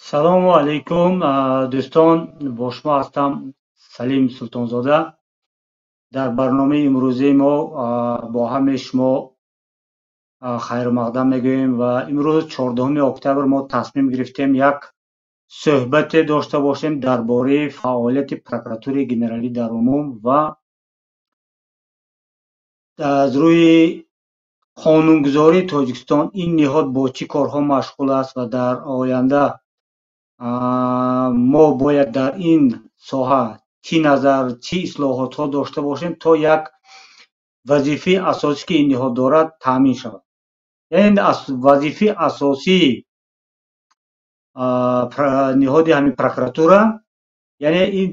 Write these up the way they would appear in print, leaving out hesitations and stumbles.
Салому алайкум, дӯстон, бо шумо ҳастам Салим Султонзода. Дар барномаи имрӯзаи мо бо ҳамаи шумо хайрмақдам мегӯем ва имрӯз 14 октябр мо тасмим гирифтем як суҳбате дошта бошем дар бораи фаъолияти прокуратураи генералӣ дар умум ва аз рӯи қонунгузории Тоҷикистон ин ниҳод бо чӣ корҳо машғул аст ва дар оянда мо бояд дар ин соҳа чӣ назар, чӣ ислоҳотҳо дошта бошем, то як вазифаи асосӣ, ки ин ниҳод дорад, таъмин шавад. Яъне вазифаи асосии ниҳоди ҳамин прокуратура, яъне ин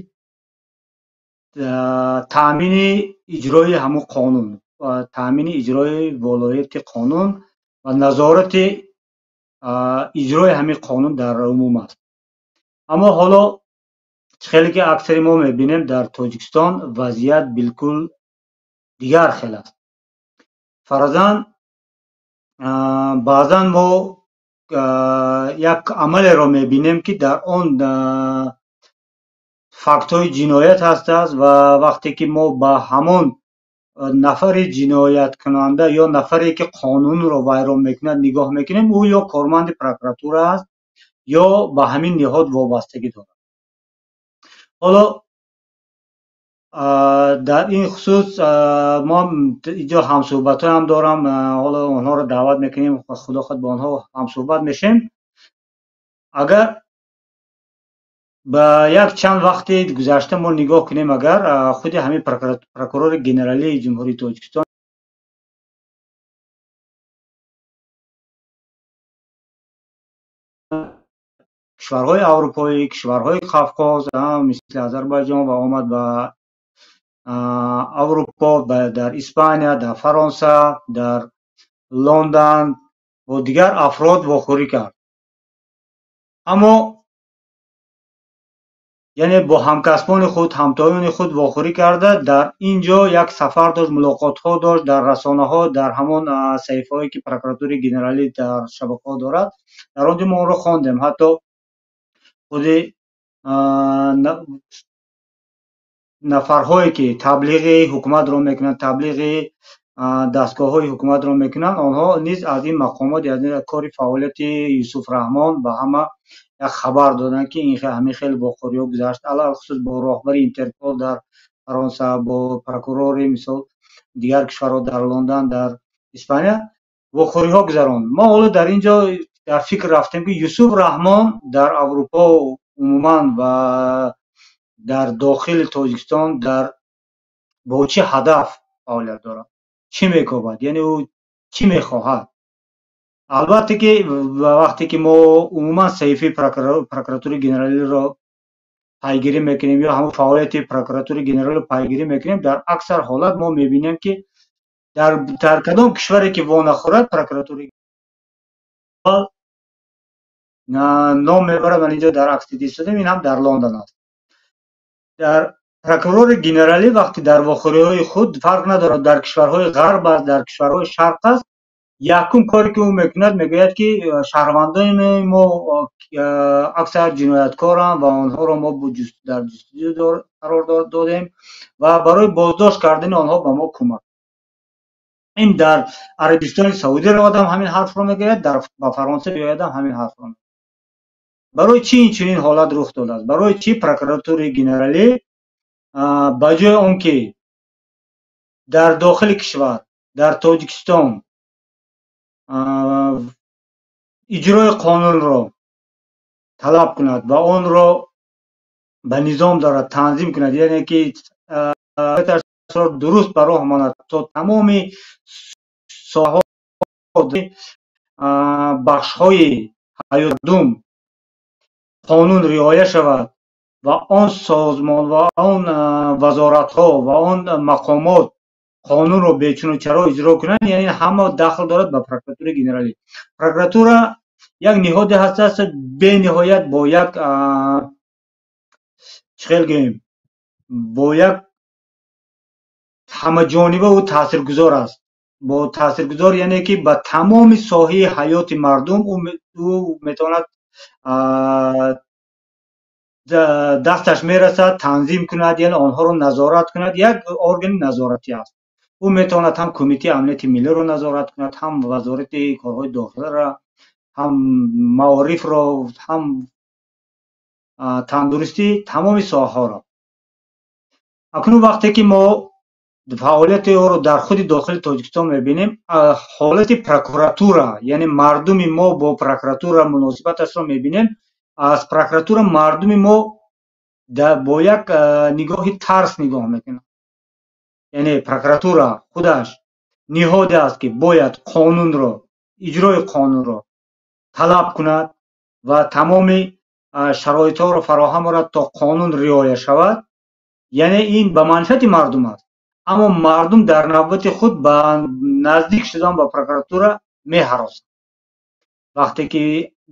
таъмини иҷрои ҳамун қонун, таъмини иҷрои волоияти қонун ва назорати иҷрои ҳамин қонун дар умум аст. Аммо ҳоло хеле ки аксари мо мебинем, дар Тоҷикистон вазъият билкул дигар хел аст. Фарзан, баъзан мо як амалеро мебинем, ки дар он фактҳои ҷиноят ҳастааст ва вақте ки мо ба ҳамон нафари ҷинояткунанда ё нафаре, ки қонунро вайрон мекунад, нигоҳ мекунем, ӯ ё корманди прокуратура аст, ё ба ҳамин ниҳод вобастагӣ дорад. Ҳоло дар ин хусус мо инҷо ҳамсӯҳбатҳоям дорам, ҳоло онҳоро даъват мекунем, худо хоҳад бо онҳо ҳамсӯҳбат мешем. Агар ба як чанд вақти гузашта мо нигоҳ кунем, агар худи ҳамин прокурори генералии Ҷумҳурии Тоҷикистон кишварҳои аврупоӣ, кишварҳои Қавқоз, мисли Озарбойҷон ва омад ба Аврупо, дар Испания, дар Фаронса, дар Лондон бо дигар афрод вохӯрӣ кард. Аммо яъне бо ҳамкасбони худ, ҳамтоёни худ вохӯрӣ карда, дар ин ҷо як сафар дошт, мулоқотҳо дошт дар расонаҳо, дар ҳамон саҳифаҳое, ки прокуратураи генералӣ дар шабакаҳо дорад, дар он ҷо мо онро хондем. Ҳатто худи нафарҳое, ки таблиғи ҳукуматро мекунанд, таблиғи дастгоҳҳои ҳукуматро мекунанд, онҳо низ аз ин мақомот, аз ин кори фаъолияти Юсуф Раҳмон ба ҳама як хабар доданд, ки ин ҳамин хеле вохӯриҳо гузашт, алалхусус бо роҳбари Интерпол дар Фаронса, бо прокурори мисол дигар кишварҳо дар Лондон, дар Испания вохӯриҳо гузаронд. Мо ҳоло дар ин ҷо дар фикр рафтем, ки Юсуф Раҳмон дар Аврупо умуман ва дар дохили Тоҷикистон дар бо чӣ ҳадаф фаъолият дорад, чӣ мекобад, яъне ӯ чӣ мехоҳад. Албатта ки вақте ки мо умуман саҳифаи прокуратураи генералиро пайгирӣ мекунем ё ҳамон фаъолияти прокуратураи генералиро пайгирӣ мекунем, дар аксар ҳолат мо мебинем, ки дар кадом кишваре ки вонахӯрад, прокуратураи ном мебарад. Ман инҷо дар акс дида истодем, ин ҳам дар Лондон аст. Дар прокурори генералӣ вақте дар вохӯриҳои худ, фарқ надорад, дар кишварҳои ғарб аст, дар кишварҳои шарқ аст, якум коре ки ӯ мекунад, мегӯяд, ки шаҳрвандони мо аксар ҷинояткоранд ва онҳоро мо дар ҷустуҷӯ қарор додем ва барои боздошт кардани онҳо ба мо кӯмак. Ин дар Арабистони Саудӣ равадам ҳамин ҳарфро мегӯяд, ба Фаронса биёядам ҳамин ҳарфро мегӯяд. Барои чӣ ин чунин ҳолат рух додааст? Барои чӣ прокуратураи генералӣ ба ҷои он ки дар дохили кишвар, дар Тоҷикистон иҷрои қонунро талаб кунад ва онро ба низом дорад, танзим кунад, яъне ки дуруст ба роҳ монад, то тамоми соҳаҳо, бахшҳои ҳаётдум қонун риоя шавад ва он созмон ва он вазоратҳо ва он мақомот қонунро бечуну чаро иҷро кунанд, яъне ҳама дахл дорад ба прокуратураи генералӣ. Прокуратура як ниҳоде ҳаст, бениҳоят бо як чӣ хел гӯем, бо як ҳамаҷониба ӯ таъсиргузор аст. Бо таъсиргузор, яъне ки ба тамоми соҳаи ҳаёти мардум ӯ метавонад Дасташ мерасад танзим кунад, яъне онҳоро назорат кунад. Як органи назоратӣ аст. Ӯ метавонад ҳам Кумитаи амнияти миллиро назорат кунад, ҳам Вазорати корҳои дохиларо, ҳам маорифро, ҳам тандурустӣ, тамоми соҳаҳоро. Акнун вақте ки мо фаъолияти ӯро дар худи дохили Тоҷикистон мебинем, ҳолати прокуратура, яъне мардуми мо бо прокуратура муносибаташро мебинем, аз прокуратура мардуми мо бо як нигоҳи тарс нигоҳ мекунад. Яъне прокуратура худаш ниҳоде аст, ки бояд қонунро, иҷрои қонунро талаб кунад ва тамоми шароитҳоро фароҳам орад, то қонун риоя шавад. Яъне ин ба манфиати мардум аст, аммо мардум дар навбати худ ба наздик шудан ба прокуратура меҳаросанд. Вақте ки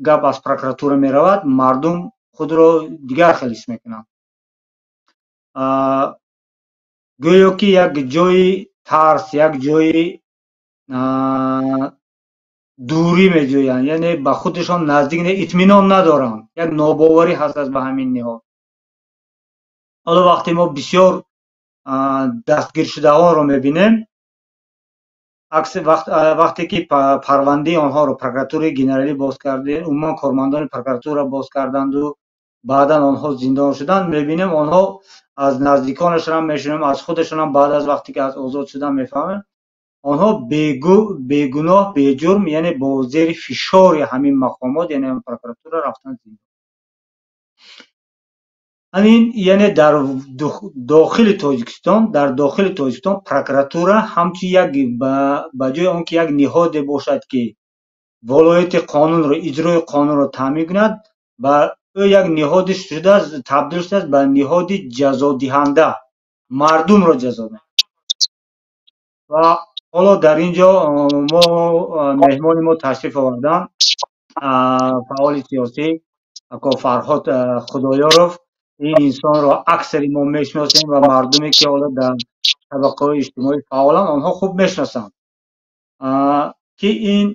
гап аз прокуратура меравад, мардум худро дигар хел ҳис мекунанд, гӯё ки як ҷои тарс, як ҷои дурӣ меҷӯянд, яъне ба худашон наздик, итминон надоранд, як нобоварӣ ҳаст ба ҳамин ниҳод. Ҳоло вақте мо бисёр дастгиршудаҳоро мебинем, вақте ки парвандаи онҳоро Прокуратураи генералӣ боз кард, умуман кормандони прокуратура боз карданду баъдан онҳо зиндон шуданд, мебинем, онҳо аз наздиконашонам мешунавем, аз худашонам баъд аз вақте ки аз озод шудан мефаҳмем, онҳо бегуноҳ, беҷурм, яъне бо зери фишори ҳамин мақомот, яъне прокуратура, рафтан зиндон. Ҳамин, яъне дар дохили Тоҷикистон, дар дохили Тоҷикистон прокуратура ҳамчун як, ба ҷои он ки як ниҳоде бошад, ки волояти қонунро, иҷрои қонунро таъмин кунад, ба ӯ як ниҳоди шудааст, табдил шудааст ба ниҳоди ҷазодиҳанда, мардумро ҷазо медиҳад. Ва ҳоло дар ин ҷо мо меҳмони мо ташриф оварданд, фаъоли сиёсӣ ако Фарҳод Худоёров. Ин инсонро аксари мо мешиносем ва мардуме, ки ҳоло дар табақаҳои иҷтимоӣ фаъоланд, онҳо хуб мешиносанд, ки ин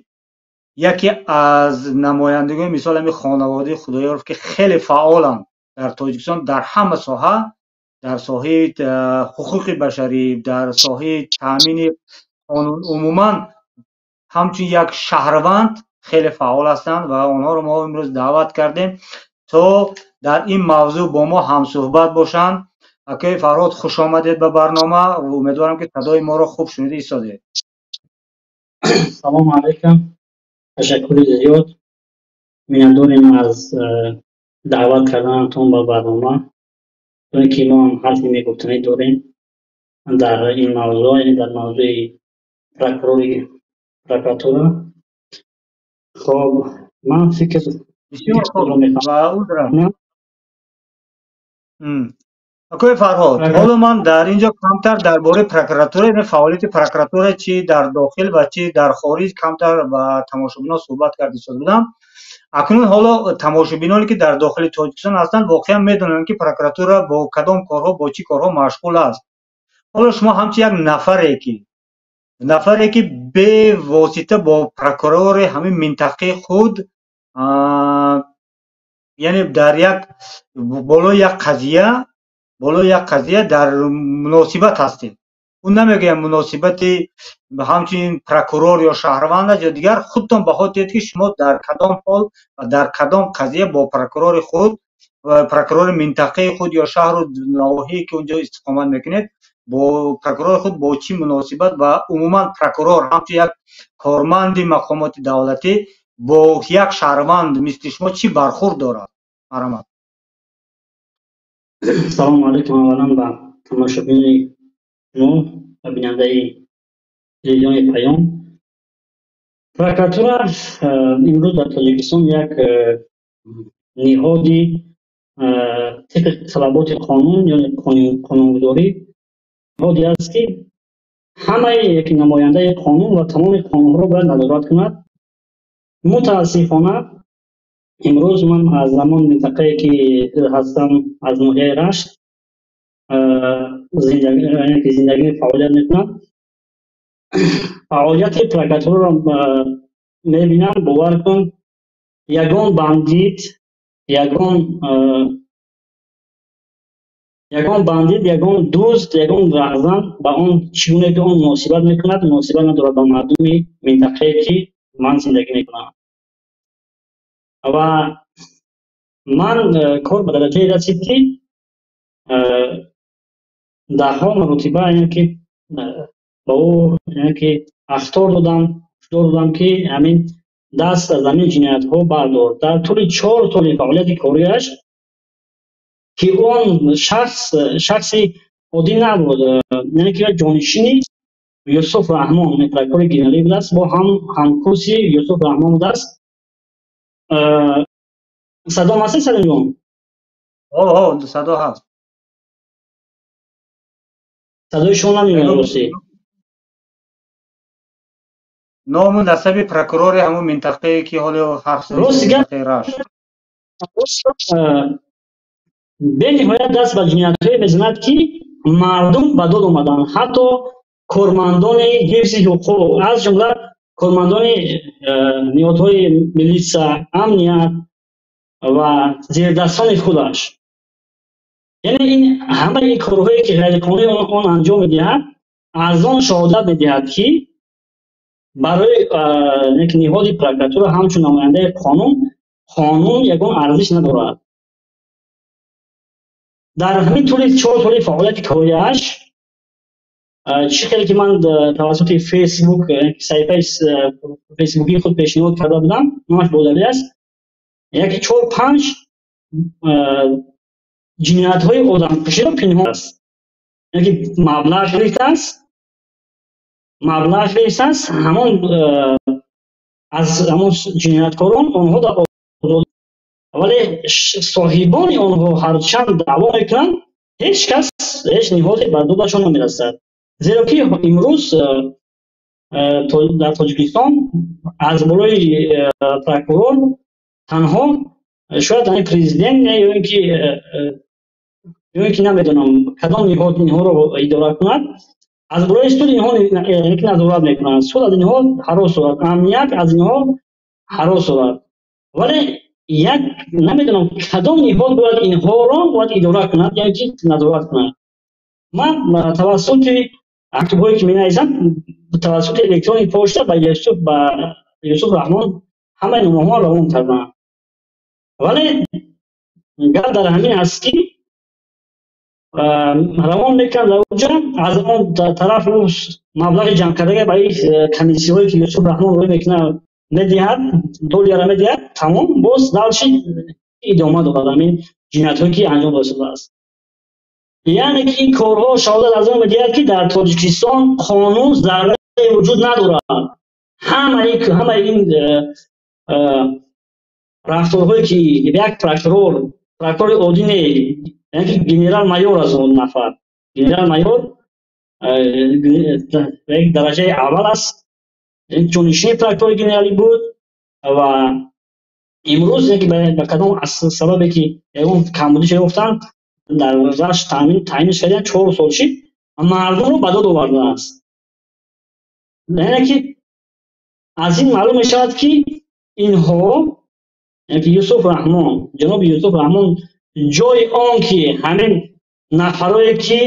яке аз намояндагони, мисол, ҳамин хонаводаи Худоёров, ки хеле фаъоланд дар Тоҷикистон дар ҳама соҳа, дар соҳаи ҳуқуқи башарӣ, дар соҳаи таъмини қонун, умуман ҳамчун як шаҳрванд хеле фаъол ҳастанд ва онҳоро мо имрӯз даъват кардем, то дар ин мавзӯъ бо мо ҳамсӯҳбат бошанд. Акои Фарҳод, хуш омадед ба барнома. Умедворам, ки садои моро хуб шунида истодед. Салому алайкум, ташаккури зиёд, миннатдорем аз даъват карданатон ба барнома, то ки мо ҳам ҳарфи мегуфтанӣ дорем дар ин мавзӯъ, яъне дар мавзӯи прокурори прокуратура. Хоб, ман фикр Бисёр хуб ва узра, акои Фарҳод, ҳоло ман дар ин ҷо камтар дар бораи прокуратура, фаъолияти прокуратура чи дар дохил ва чи дар хориҷ камтар ба тамошобинон суҳбат карда истода будам. Акнун ҳоло тамошобиноне, ки дар дохили Тоҷикистон ҳастанд, воқеан медонанд, ки прокуратура бо кадом корҳо, бо чӣ корҳо машғул аст. Ҳоло шумо ҳамчун як нафаре ки бевосита бо прокурори ҳамин минтақаи худ, яъне дар як болои як қазия дар муносибат ҳастед, ӯ намегӯям муносибати ҳамчунин прокурор ё шаҳрванд аст ё дигар, худтон баҳо диҳед, ки шумо дар кадом ҳол ва дар кадом қазия бо прокурори худ ва прокурори минтақаи худ ё шаҳру ноҳияе, ки онҷо истиқомат мекунед, бо прокурори худ бо чӣ муносибат ва умуман прокурор ҳамчун як корманди мақомоти давлатӣ бо як шаҳрванд мисли шумо чӣ бархурд дорад? Марҳамат. Салому алайкум аввалан ба тамошобини шумо ва бинандаи телевизиони Паём. Прокуратура имрӯз дар Тоҷикистон як ниҳоди тибқи талаботи қонун ё қонунгузорӣ ниҳоде аст, ки ҳамаи намояндаи қонун ва тамоми қонунҳоро бояд назорат кунад. Мутаассифона, имрӯз ман аз ҳамон минтақае, ки ҳастам, аз ноҳияи Рашт зиндагӣ, фаъолият мекунам, фаъолияти прокуратураро мебинам, бовар кун, Ягон бандит, ягон бандит, ягон дузд, ягон раҳзан ба он чӣ гуне ки он муносибат мекунад, муносибат надорад ба мардуми минтақае, ки ман зиндагӣ мекунам. Ва ман кор ба дараҷае расид, ки даҳҳо маротиба, яъне ки ба ӯ, яъне ки ахтор додам, ҳушдор додам, ки ҳамин даст аз ҳамин ҷиноятҳо бардор. Дар тӯли 4 соли фаъолияти кориаш, ки он шахс шахси оддӣ набуд, яъне ки ҷонишини Юсуф Раҳмон, прокурори генералӣ будааст, бо ҳам ҳамкурси Юсуф Раҳмон будааст. Садом ҳаст, Салимҷон? Садо ҳаст. Садои шумо намеояд, ростӣ. Ному насаби прокурори ҳамун минтақае, ки ҳоло ҳарф Рости гап, бениҳоят даст ба ҷиноятҳое мезанад, ки мардум ба дод омаданд, ҳатто кормандони ҳифзи ҳуқуқ, аз ҷумла кормандони ниҳодҳои милитсия, амният ва зердастони худаш. Яъне ин ҳамаи ин корҳое, ки ғайриқонунӣ он анҷом медиҳад, аз он шаҳодат медиҳад, ки барои ниҳоди прокуратура ҳамчун намояндаи қонун ягон арзиш надорад. Дар ҳамин тӯли 4 соли фаъолияти кориаш, чӣ хеле ки ман тавассути Фейсбук, саҳифаи фейсбукии худ пешниҳод карда будам, номаш Бодалӣ аст, яки чор панҷ ҷиноятҳои одамкуширо пинҳон аст, яъне ки маблағ гирифтааст ҳамон аз ҳамон ҷинояткорон. Онҳо дар, вале соҳибони онҳо ҳарчанд даъво мекунанд, ҳеҷ кас, ҳеҷ ниҳоде ба додашон намерасад, зеро ки имрӯз дар Тоҷикистон аз болои прокурор танҳо шояд ҳамин президент ё ин ки намедонам, кадом ниҳод инҳоро идора кунад. Аз болои суд инҳо назорат мекунанд, суд аз инҳо ҳарос дорад, амният аз инҳо ҳарос дорад, вале як намедонам, кадом ниҳод бояд инҳоро бояд идора кунад, яъне ки назорат кунад. Ман тавассути мактубҳое, ки менависам, тавассути электронный почта ба Юсуф Раҳмон ҳамаи номаҳоро равон кардам. Вале гап дар ҳамин аст, ки равон мекунам, дар онҷа аз он тараф маблағи ҷамъкардага ба ин комиссияҳое, ки Юсуф Раҳмон рӯй мекунад, медиҳад, доллара медиҳад, тамом, боз дальше идома дорад ҳамин ҷиноятҳое, ки анҷом дода шудааст. Яъне ки ин корҳо шаҳодат аз он медиҳад, ки дар Тоҷикистон қонун заррае вуҷуд надорад. Ҳамаи ин рафторҳое, ки як прокурор, прокурори оддӣ не, яъне ки генерал-майор аст, он нафар генерал-майор дараҷаи аввал аст, ҷонишини прокурори генералӣ буд ва имрӯз ба кадом сабабе, ки ягон камбудиша ёфтанд, дар Рашт таъинш карданд, 4 сол шид, мардумро ба дод овардааст. Яъне ки аз ин маълум мешавад, ки инҳо, яъне ки Юсуф Раҳмон, ҷаноби Юсуф Раҳмон, ҷои он ки ҳамин нафарое, ки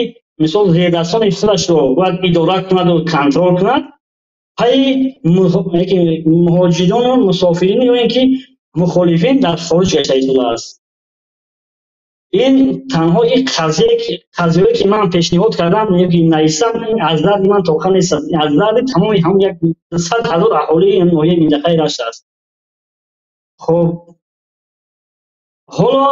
мисол зердастони худашро бояд идора кунаду контрол кунад, пайи муҳоҷирону мусофирин ё ин ки мухолифин дар хориҷ гашта истодааст. Ин танҳо ин қазияое, ки ман пешниҳод кардам ё ки нависам, ин аз дарди ман тоқа нест, аз дарди тамоми ҳамон 100 000 аҳолии ноҳияи минтақаи Рашт аст. Хуб, ҳоло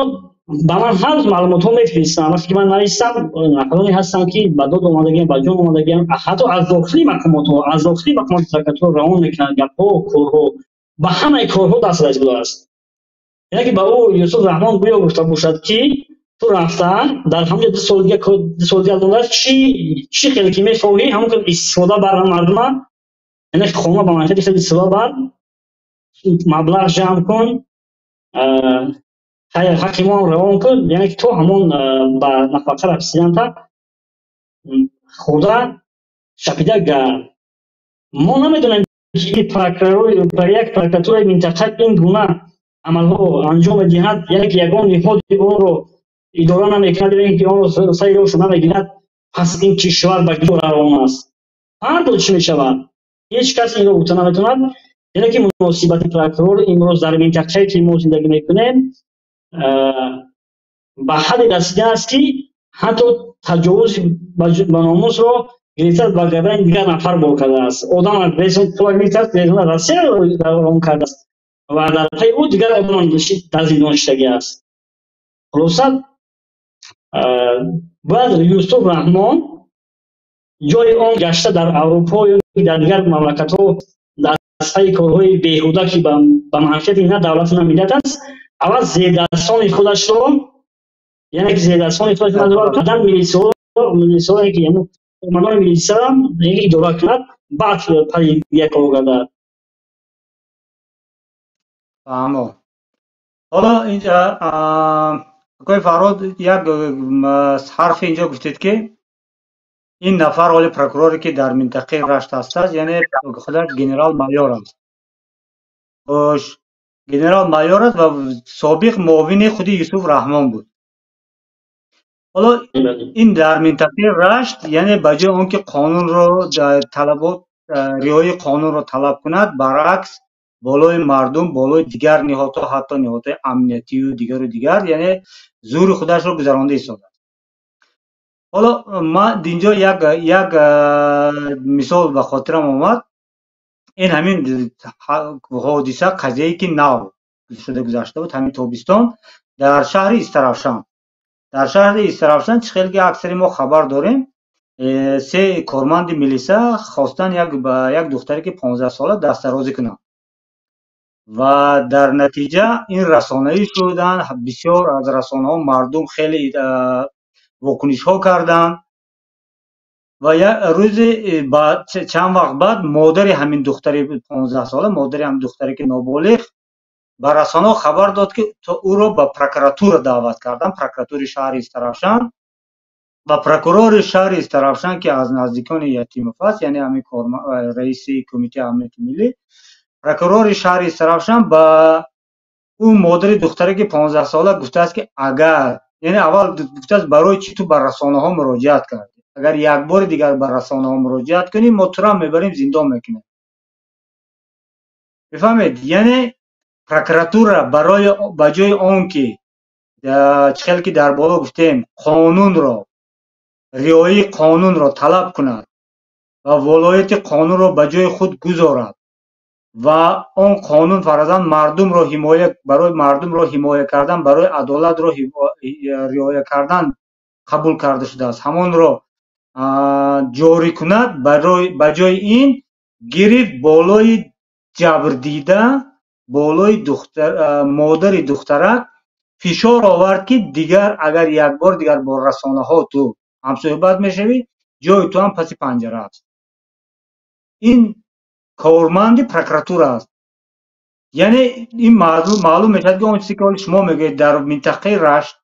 ба ман ҳар рӯз маълумотҳо мефиристанд. Вақте ки ман нависам, нафароне ҳастанд, ки ба дод омадагиам, ба ҷон омадагиам, ҳатто аз дохили мақомотҳо, аз дохили мақомоти прокуратура равон мекунанд гапҳо, корҳо. Ба ҳамаи корҳо дастрас будааст. Яъне ки ба ӯ Юсуф Раҳмон гӯё гуфта бошад, ки ту рафта дар ҳамонҷо 2 соли дига, 2 соли дига мондааст, чӣ хеле ки мехоҳӣ, ҳамон хел истифода бар мардума, яъне хона ба манфиати хел истифода бар, маблағ ҷамъ кун, ҳаққи моам равон кун, яъне ки то ҳамон ба нафақа расиданта хӯрда шапида гард. Мо намедонем, ки як прокуратураи минтақа ин гуна Амалҳо анҷом медиҳад, яъне ки ягон ниҳоди онро идора намекунад, ё ин ки онро сари роҳшо намегирад, пас ин кишвар ба куҷо равон аст? Фардо чӣ мешавад? Ҳеҷ кас инро гуфта наметавонад. Яъне ки муносибати прокурор имрӯз дар минтақае, ки мо зиндагӣ мекунем, ба ҳадде расидааст, ки ҳатто таҷовузи ба номусро гирифта, ба гардани дигар нафар бор кардааст. Одам пула гирифтааст, Россия ром кардааст ва дар пайи ӯ дигар одамон дар зиндон шидагӣ аст. Хулоса, бояд Юсуф Раҳмон ҷои он гашта дар Аврупо ё дар дигар мамлакатҳо дар пайи корҳои беҳуда, ки ба манфиати на давлату на миллат аст, аввал зердастони худашро, яъне ки зердастони худаш милисиҳо, ки кормандони милисияро идора кунад, баъд пайи дигар кор гардад. Фаҳмо. Ҳоло инҷа, акои Фарҳод, як ҳарфе инҷо гуфтед, ки ин нафар, ҳоли прокуроре, ки дар минтақаи Рашт ҳастааст, яъне худаш генерал майор аст. Хош, генерал майор аст ва собиқ муовини худи Юсуф Раҳмон буд. Ҳоло ин дар минтақаи Рашт, яъне ба ҷои он ки қонунро талабот, риояи қонунро талаб кунад, баръакс, болои мардум, болои дигар ниҳодҳо, ҳатто ниҳодҳои амниятию дигару дигар, яъне зӯри худашро гузаронда истодааст. Ҳоло ман инҷо як мисол ба хотирам омад. Ин ҳамин ҳодиса, қазияе, ки нав шуда гузашта буд ҳамин тобистон дар шаҳри Истаравшан. Дар шаҳри Истаравшан, чӣ хеле ки аксари мо хабар дорем, се корманди милиса хостанд як духтаре, ки 15-сола, дастдарозӣ кунанд ва дар натиҷа ин расонаӣ шуданд. Бисёр аз расонаҳо, мардум хеле вокунишҳо карданд ва як рӯзи чанд вақт баъд модари ҳамин духтари 15-сола, модари ҳамин духтаре, ки ноболиғ, ба расонаҳо хабар дод, ки ӯро ба прокуратура даъват карданд, прокуратураи шаҳри Истаравшан, ва прокурори шаҳри Истаравшан, ки аз наздикони Ятимов аст, яъне ҳамин раиси Кумитаи амнияти миллӣ, прокурори шаҳри Истаравшан ба ӯ модари духтаре, ки 15-сола, гуфтааст, ки агар, яъне аввал гуфтааст: «Барои чӣ ту ба расонаҳо муроҷиат кардӣ? Агар як бори дигар ба расонаҳо муроҷиат кунӣ, мо туро мебарем, зиндон мекунем». Бифаҳмед, яъне прокуратура барои ба ҷои он ки, чӣ хеле ки дар боло гуфтем, қонунро, риояи қонунро талаб кунад ва волояти қонунро ба ҷои худ гузорад ва он қонун фарзан мардумро ҳимоя, барои мардумро ҳимоя кардан, барои адолатро риоя кардан қабул карда шудааст, ҳамонро ҷорӣ кунад, ба ҷои ин гирифт, болои ҷабрдида, болои модари духтарак фишор овард, ки дигар агар як бор дигар бо расонаҳо ту ҳамсӯҳбат мешавӣ, ҷои ту ҳам паси панҷара аст. Ин корманди прокуратура аст. Яъне ин маълум мешавад, ки он чизе, ки ҳоли шумо мегӯед дар минтақаи Рашт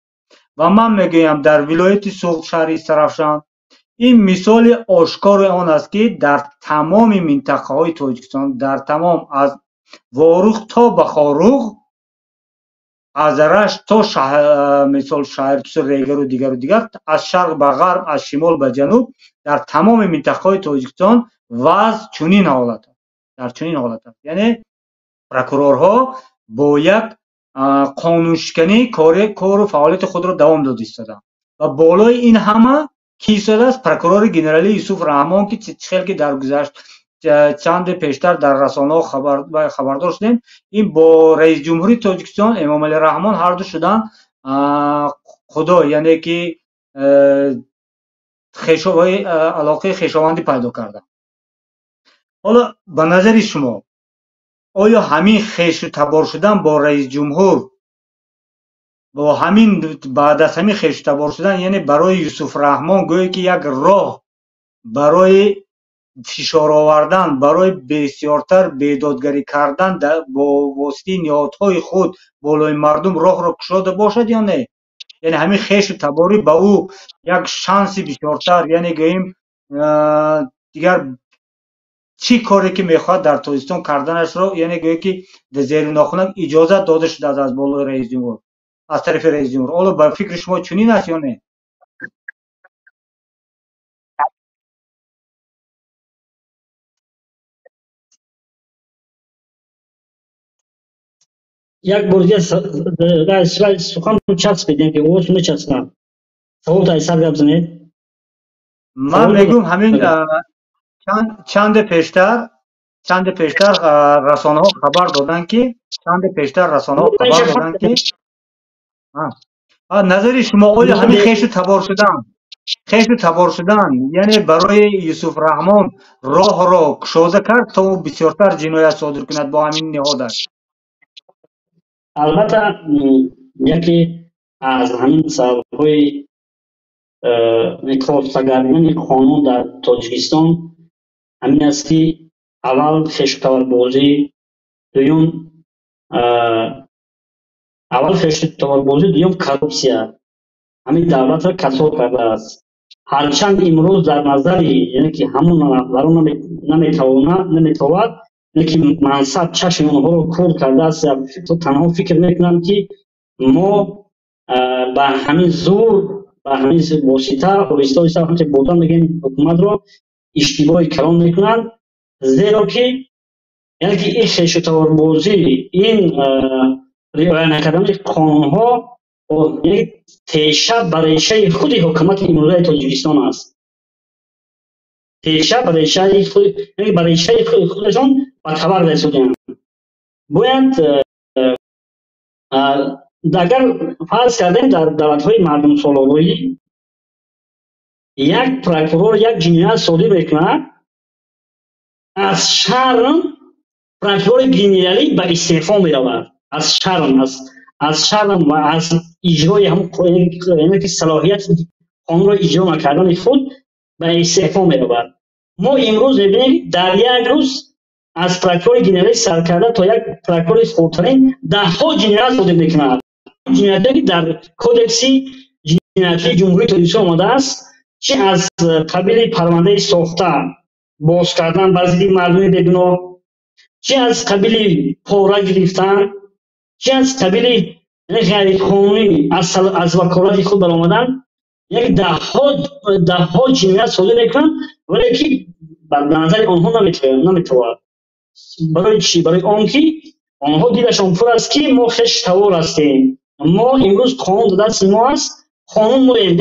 ва ман мегӯям дар вилояти Суғд, шаҳри Истаравшан, ин мисоли ошкори он аст, ки дар тамоми минтақаҳои Тоҷикистон, дар тамом, аз Ворух то ба Хоруғ, аз Рашт то мисол шаҳри Регару дигару дигар, аз шарқ ба ғарб, аз шимол ба ҷануб, дар тамоми минтақаҳои Тоҷикистон вазъ чунин ҳолат аст, дар чунин ҳолат аст. Яъне прокурорҳо бо як қонуншиканӣ кору фаъолияти худро давом дода истоданд ва болои ин ҳама ки истодааст? Прокурори генералӣ Юсуф Раҳмон, ки чӣ хел ки дар гузашт чанде пештар дар расонаҳо хабардор шудем, ин бо раисҷумҳури Тоҷикистон Эмомалӣ Раҳмон ҳарду шуданд худо, яъне ки алоқаи хешовандӣ пайдо карданд. Ҳоло ба назари шумо, оё ҳамин хешу табор шудан бо раисҷумҳур, бо ҳамин, баъд аз ҳамин хешу табор шудан, яъне барои Юсуф Раҳмон гӯё ки як роҳ барои фишор овардан, барои бисёртар бедодгарӣ кардан бо воситаи ниҳодҳои худ болои мардум роҳро кушода бошад ё не? Яъне ҳамин хешу таборӣ ба ӯ як шанси бисёртар, яъне гӯем, дигар Чӣ коре ки мехоҳад дар Тоҷикистон карданашро, яъне гӯё ки зери нохунак иҷозат дода шудааст аз болои раисҷумҳур, аз тарафи раисҷумҳур. Ҳоло ба фикри шумо чунин аст ё не? Як бор дигар сухан часпидем ки овоз мечаспам. Савол айсар гап занед. Ман мегӯм ҳамин чанде пештар расонаҳо хабар доданд ки назари шумо оё ҳамин хешу табор шудан яъне барои Юсуф Раҳмон роҳро кушода кард то ӯ бисёртар ҷиноят содир кунад бо ҳамин ниҳодаш? Албатта, яке аз ҳамин сабабҳои коста гардидани қонун дар Тоҷикистон ҳамин аст ки аввал хешутаборбозӣ, дуюм аввал хешутаборбозӣ, дуюм коррупсия ҳамин давлатро касод кардааст. Ҳарчанд имрӯз дар назари яъне ки ҳамон нафарон наметавонад, яъне ки мансаб чашми онҳоро кӯр кардааст. Танҳо фикр мекунанд ки мо ба ҳамин зур, ба ҳамин восита оҳиста оҳиста ҳамчун бурдан мегӯем ҳукуматро иштибоҳи калон мекунанд, зеро ки яъне ки ин хешутаборбозӣ, ин риоя накардани қонунҳо теша ба решаи худи ҳукумати имрӯзаи Тоҷикистон аст. Теша ба решаи худашон ба табар расонданд. Бояд агар фарз кардем дар давлатҳои мардумсолорӣ як прокурор як ҷиноят содир мекунад, аз шарм прокурори генералӣ ба истеъфо меравад. Аз шарм ва аз иҷрои ҳамон ки салоҳияти қонунро иҷро накардани худ ба истеъфо меравад. Мо имрӯз мебинем ки дар як рӯз аз прокурори генералӣ сар карда то як прокурори хурдтарин даҳҳо ҷиноят содир мекунад. Ҷиноятҳое ки дар кодекси ҷиноятии Ҷумҳурии Тоҷикистон омадааст, чи аз қабили парвандаи сохта боз кардан бар зидди мардуми бегуноҳ, чи аз қабили пора гирифтан, чи аз қабили ғайриқонунӣ аз ваколати худ баромадан, яъне даҳҳо ҷиноят содир мекунанд, вале ки ба назари онҳо наметавонад. Барои чӣ? Барои он ки онҳо дилашон пур аст ки мо хештавор ҳастем, мо имрӯз қонун дар дасти мо аст, қонун моем.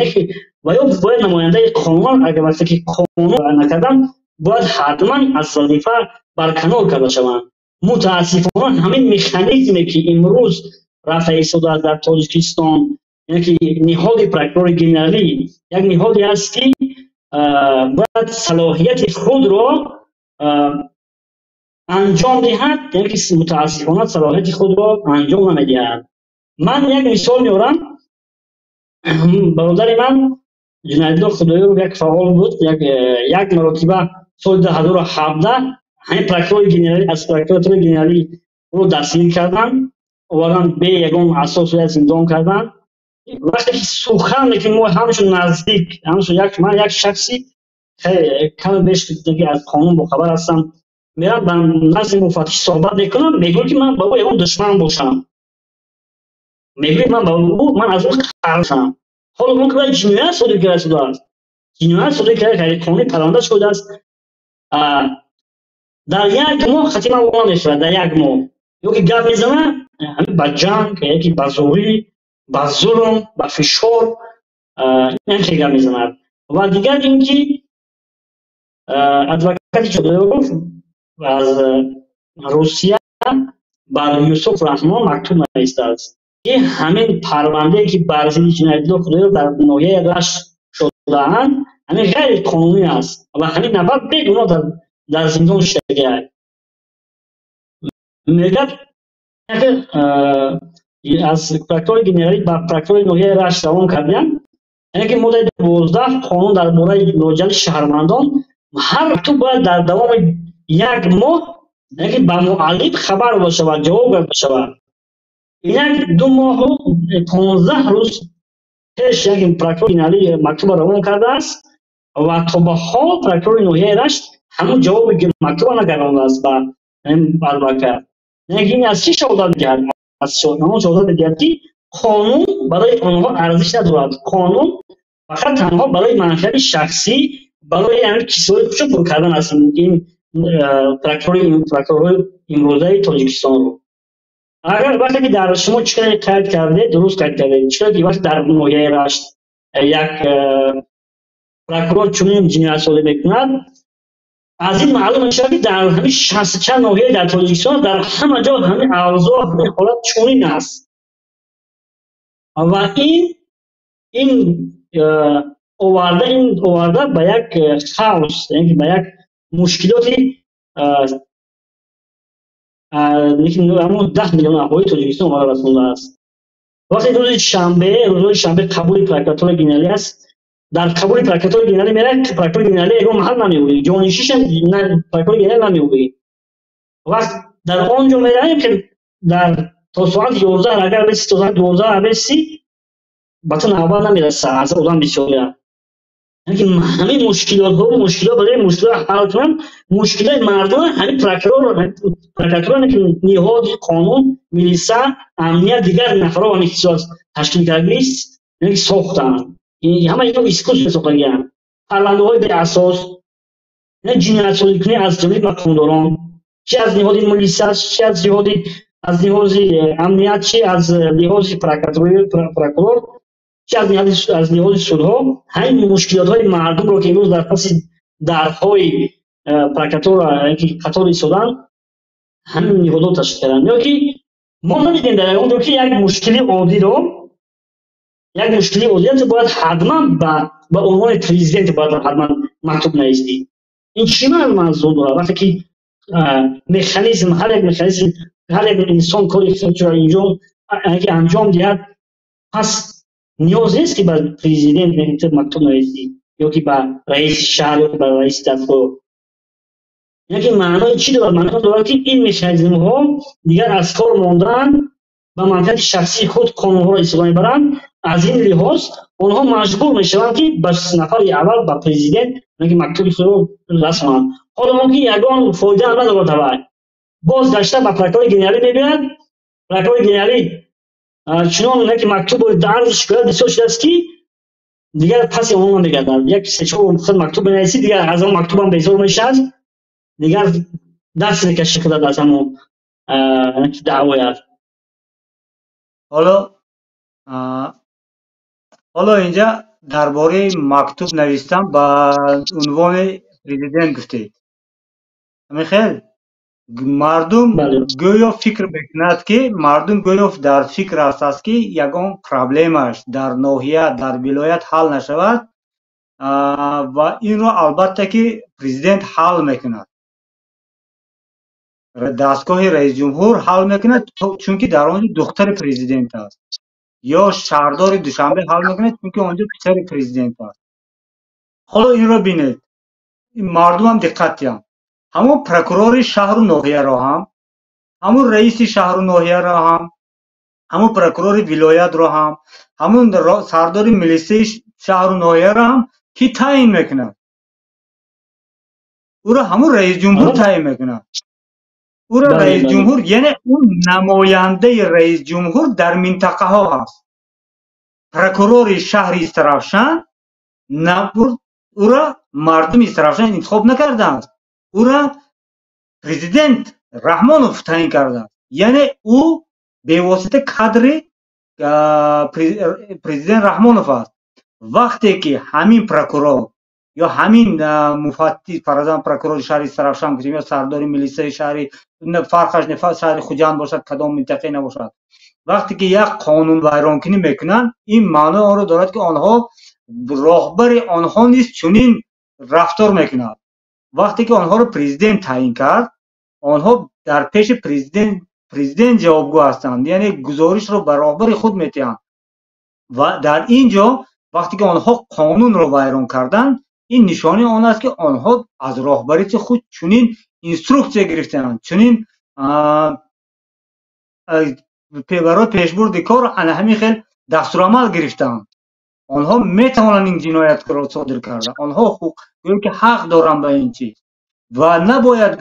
Ва ё бояд намояндаи қонун, агар вақте ки қонун накарданд, бояд ҳатман аз вазифа барканор карда шаванд. Мутаассифона ҳамин механизме ки имрӯз рафта истодааст дар Тоҷикистон, яъне ки ниҳоди прокурори генералӣ як ниҳоде аст ки бояд салоҳияти худро анҷом диҳад, яъне ки мутаассифона салоҳияти худро анҷом намедиҳад. Ман як мисол меорам. Бародари ман Ҷунаидулло Худоёров як фаъол буд, як маротиба соли 2017 ҳамин прокурори генералӣ аз прокуратураи генералӣ ӯро дастгир карданд, овардан бе ягон асос зиндон карданд. Вақте ки сухан ки мо ҳамчун наздик, ҳамчун як ман як шахси каме беш аз қонун бохабар ҳастам, мерам ба назди муфаттиш суҳбат мекунам, мегӯям ки ман ба ӯ ягон душман бошам, мегӯям ман ба ӯ, ман аз ӯ қарзам. Ҳоло он ки ҷиноят содир карда шудааст, ҷиноят содир карда ғайриқонунӣ парванда шудааст. Дар як моҳ хати ман во намешавад, дар як моҳ ё ки гап мезанад ҳамин ба ҷанг, ё ки ба зӯрӣ, ба зулм, ба фишор ин хел гап мезанад. Ва дигар ин ки адвокати Худоёров аз Русия бар Юсуф Раҳмон мактуб навистааст ки ҳамин парвандае ки бар зидди Ҷунаидулло Худоёров дар ноҳияи Рашт шудаанд, ҳамин ғайриқонунӣ аст ва ҳамин нафар бегуноҳ дар зиндон шудааст. Мегӯяд аз прокурори генералӣ ба прокурори ноҳияи Рашт равон карданд, яъне ки моддаи 12 қонун дар бораи муроҷиати шаҳрвандон ҳар мактуб бояд дар давоми як моҳ яъне ки ба муаллиф хабар дода шавад, ҷавоб дода шавад. Инак 2 моҳу 15 рӯз пеш яке прокурори генералӣ мактубро равон кардааст ва то ба ҳол прокурори ноҳияи Рашт Ҳамун ҷавоби мактуба нагардондааст ба адвокат. Яъне ин аз чӣ шаҳодат медиҳад? Аз ҳамон шаҳодат медиҳад, ки қонун барои онҳо арзиш надорад. Қонун фақат танҳо барои манфиати шахсӣ, барои ҳамин кисаҳои худшон пур кардан аст ин прокурорҳои имрӯзаи Тоҷикистонро. Агар вақте ки дар шумо чӣ қадар қайд кардед, дуруст қайд кардед, чӣ қадар ки вақте дар ноҳияи Рашт як прокурор чунин ҷиноят содир мекунад, аз ин маълум мешавад, ки дар ҳамин шасту чанд ноҳия дар Тоҷикистон дар ҳама ҷо ҳамин авзоъ, ҳамин ҳолат чунин аст. Ва ин оварда ба як хаос, яъне ба як мушкилоти ҳамон 10 миллион аҳолии Тоҷикистон оварда расондааст. Вақте рӯзи шанбе, рӯзҳои шанбе қабули прокуратураи генералӣ аст, дар қабули прокуратураи генералӣ меравад, прокурори генералӣ ягон маҳал намеёбӣ, ҷонишинашам прокурори генералӣ намеёбӣ. Вақт дар он ҷо меравем, ки дар то соати 11 агар беси, то соати 12 беси, ба ту навбат намерасад, аз одам бисёрия. Яъне ки ҳамин мушкилотҳо, мушкилот барои мушкилот ҳал кунанд, мушкилоти мардум ҳамин прокурор, прокуратура, ки ниҳоди қонун, милиса, амният, дигар нафарҳо ҳамин чизҳо ташкил кардагист, яъне ки сохтанд. Ҳама ино искусственно сохтагианд. Парвандаҳои беасос, ҷиноятсозикунӣ аз ҷониби мақомдорон, чи аз ниҳоди милиса, чи аз лиҳози амният, чи аз лиҳози прокурор, чи аз лиҳози судҳо, ҳамин мушкилотҳои мардумро, ки имрӯз дар паси дарҳои прокуратура ки қатор истоданд, ҳамин ниҳодҳо ташкил карданд. Ё ки мо надидем дар ягон ҷо, ки як мушкили оддиро бояд ҳатман ба унвони президент бояд ҳатман мактуб нависӣ. Ин чӣ мазмун дорад, вақте ки механизм, ҳар як механизм, ҳар як инсон кори худро анҷом диҳад, пас ниёз нест, ки ба президент мактуб нависӣ ё ки ба раиси шаҳр, ё ки ба раиси дастгоҳ. Яке маънои чӣ дорад? Маънои дорад, ки ин механизмҳо дигар аз кор мондаанд, ба манфиати шахсии худ қонунҳоро истифода мебаранд. Аз ин лиҳоз онҳо маҷбур мешаванд, ки ба нафари аввал, ба президент мактуби худро расонанд. Ҳоло он ки ягон фоида надорад, аввал боз гашта ба прокурори генералӣ мебиёяд. Прокурори генералӣ чунон ки мактуб арзи шикоят бисёр шудааст, ки дигар паси онҳо намегардад. Як се-чор худ мактуб менависӣ, дигар аз он мактубам безор мешавад, дигар даст мекаши худат аз ҳамон даъвоят. Ҳоло инҷа дар бораи мактуб навистан ба унвони президент гуфтед. Ҳамин мардум гӯё фикр мекунад, ки мардум гӯё дар фикр аст, ки ягон проблемаш дар ноҳия, дар вилоят ҳал нашавад ва инро албатта ки президент ҳал мекунад, дастгоҳи раисҷумҳур ҳал мекунад, чунки дар он ҷо духтари президент аст, ё шаҳрдори Душанбе ҳал мекунад, чунки он ҷо писари президент аст. Ҳоло инро бинед, мардумам диққат диҳанд: ҳамон прокурори шаҳру ноҳияро ҳам, ҳамон раиси шаҳру ноҳияро ҳам, ҳамон прокурори вилоятро ҳам, ҳамон сардори милисаи шаҳру ноҳияро ҳам кӣ таъин мекунад? Ӯро ҳамон раисҷумҳур таъин мекунад. Ӯро раисҷумҳур, яъне ӯ намояндаи раисҷумҳур дар минтақаҳо ҳаст. Прокурори шаҳри Истаравшан, ӯро мардуми Истаравшан интихоб накардааст, ӯро президент Раҳмонов таъин кардааст. Яъне ӯ бевосита кадри президент Раҳмонов аст. Вақте ки ҳамин прокурор ё ҳамин муфаттиш, фарзан, прокурори шаҳри Истаравшан гуфтем ё сардори милисаи шаҳри, фарқаш не, шаҳри Хуҷанд бошад, кадом минтақае набошад, вақте ки як қонунвайронкунӣ мекунанд, ин маънои онро дорад, ки онҳо роҳбари онҳо низ чунин рафтор мекунад. Вақте ки онҳоро президент таъин кард, онҳо дар пеши президент ҷавобгӯ ҳастанд, яъне гузоришро ба роҳбари худ медиҳанд. Ва дар ин ҷо вақте ки онҳо қонунро вайрон карданд, ин нишонаи он аст, ки онҳо аз роҳбарити худ чунин инструксия гирифтаанд, чунин барои пешбурди кор ана ҳамин хел дастурамал гирифтаанд. Онҳо метавонанд ин ҷиноятро содир карда, онҳо гӯё ки ҳақ доранд ба ин чиз. Ва набояд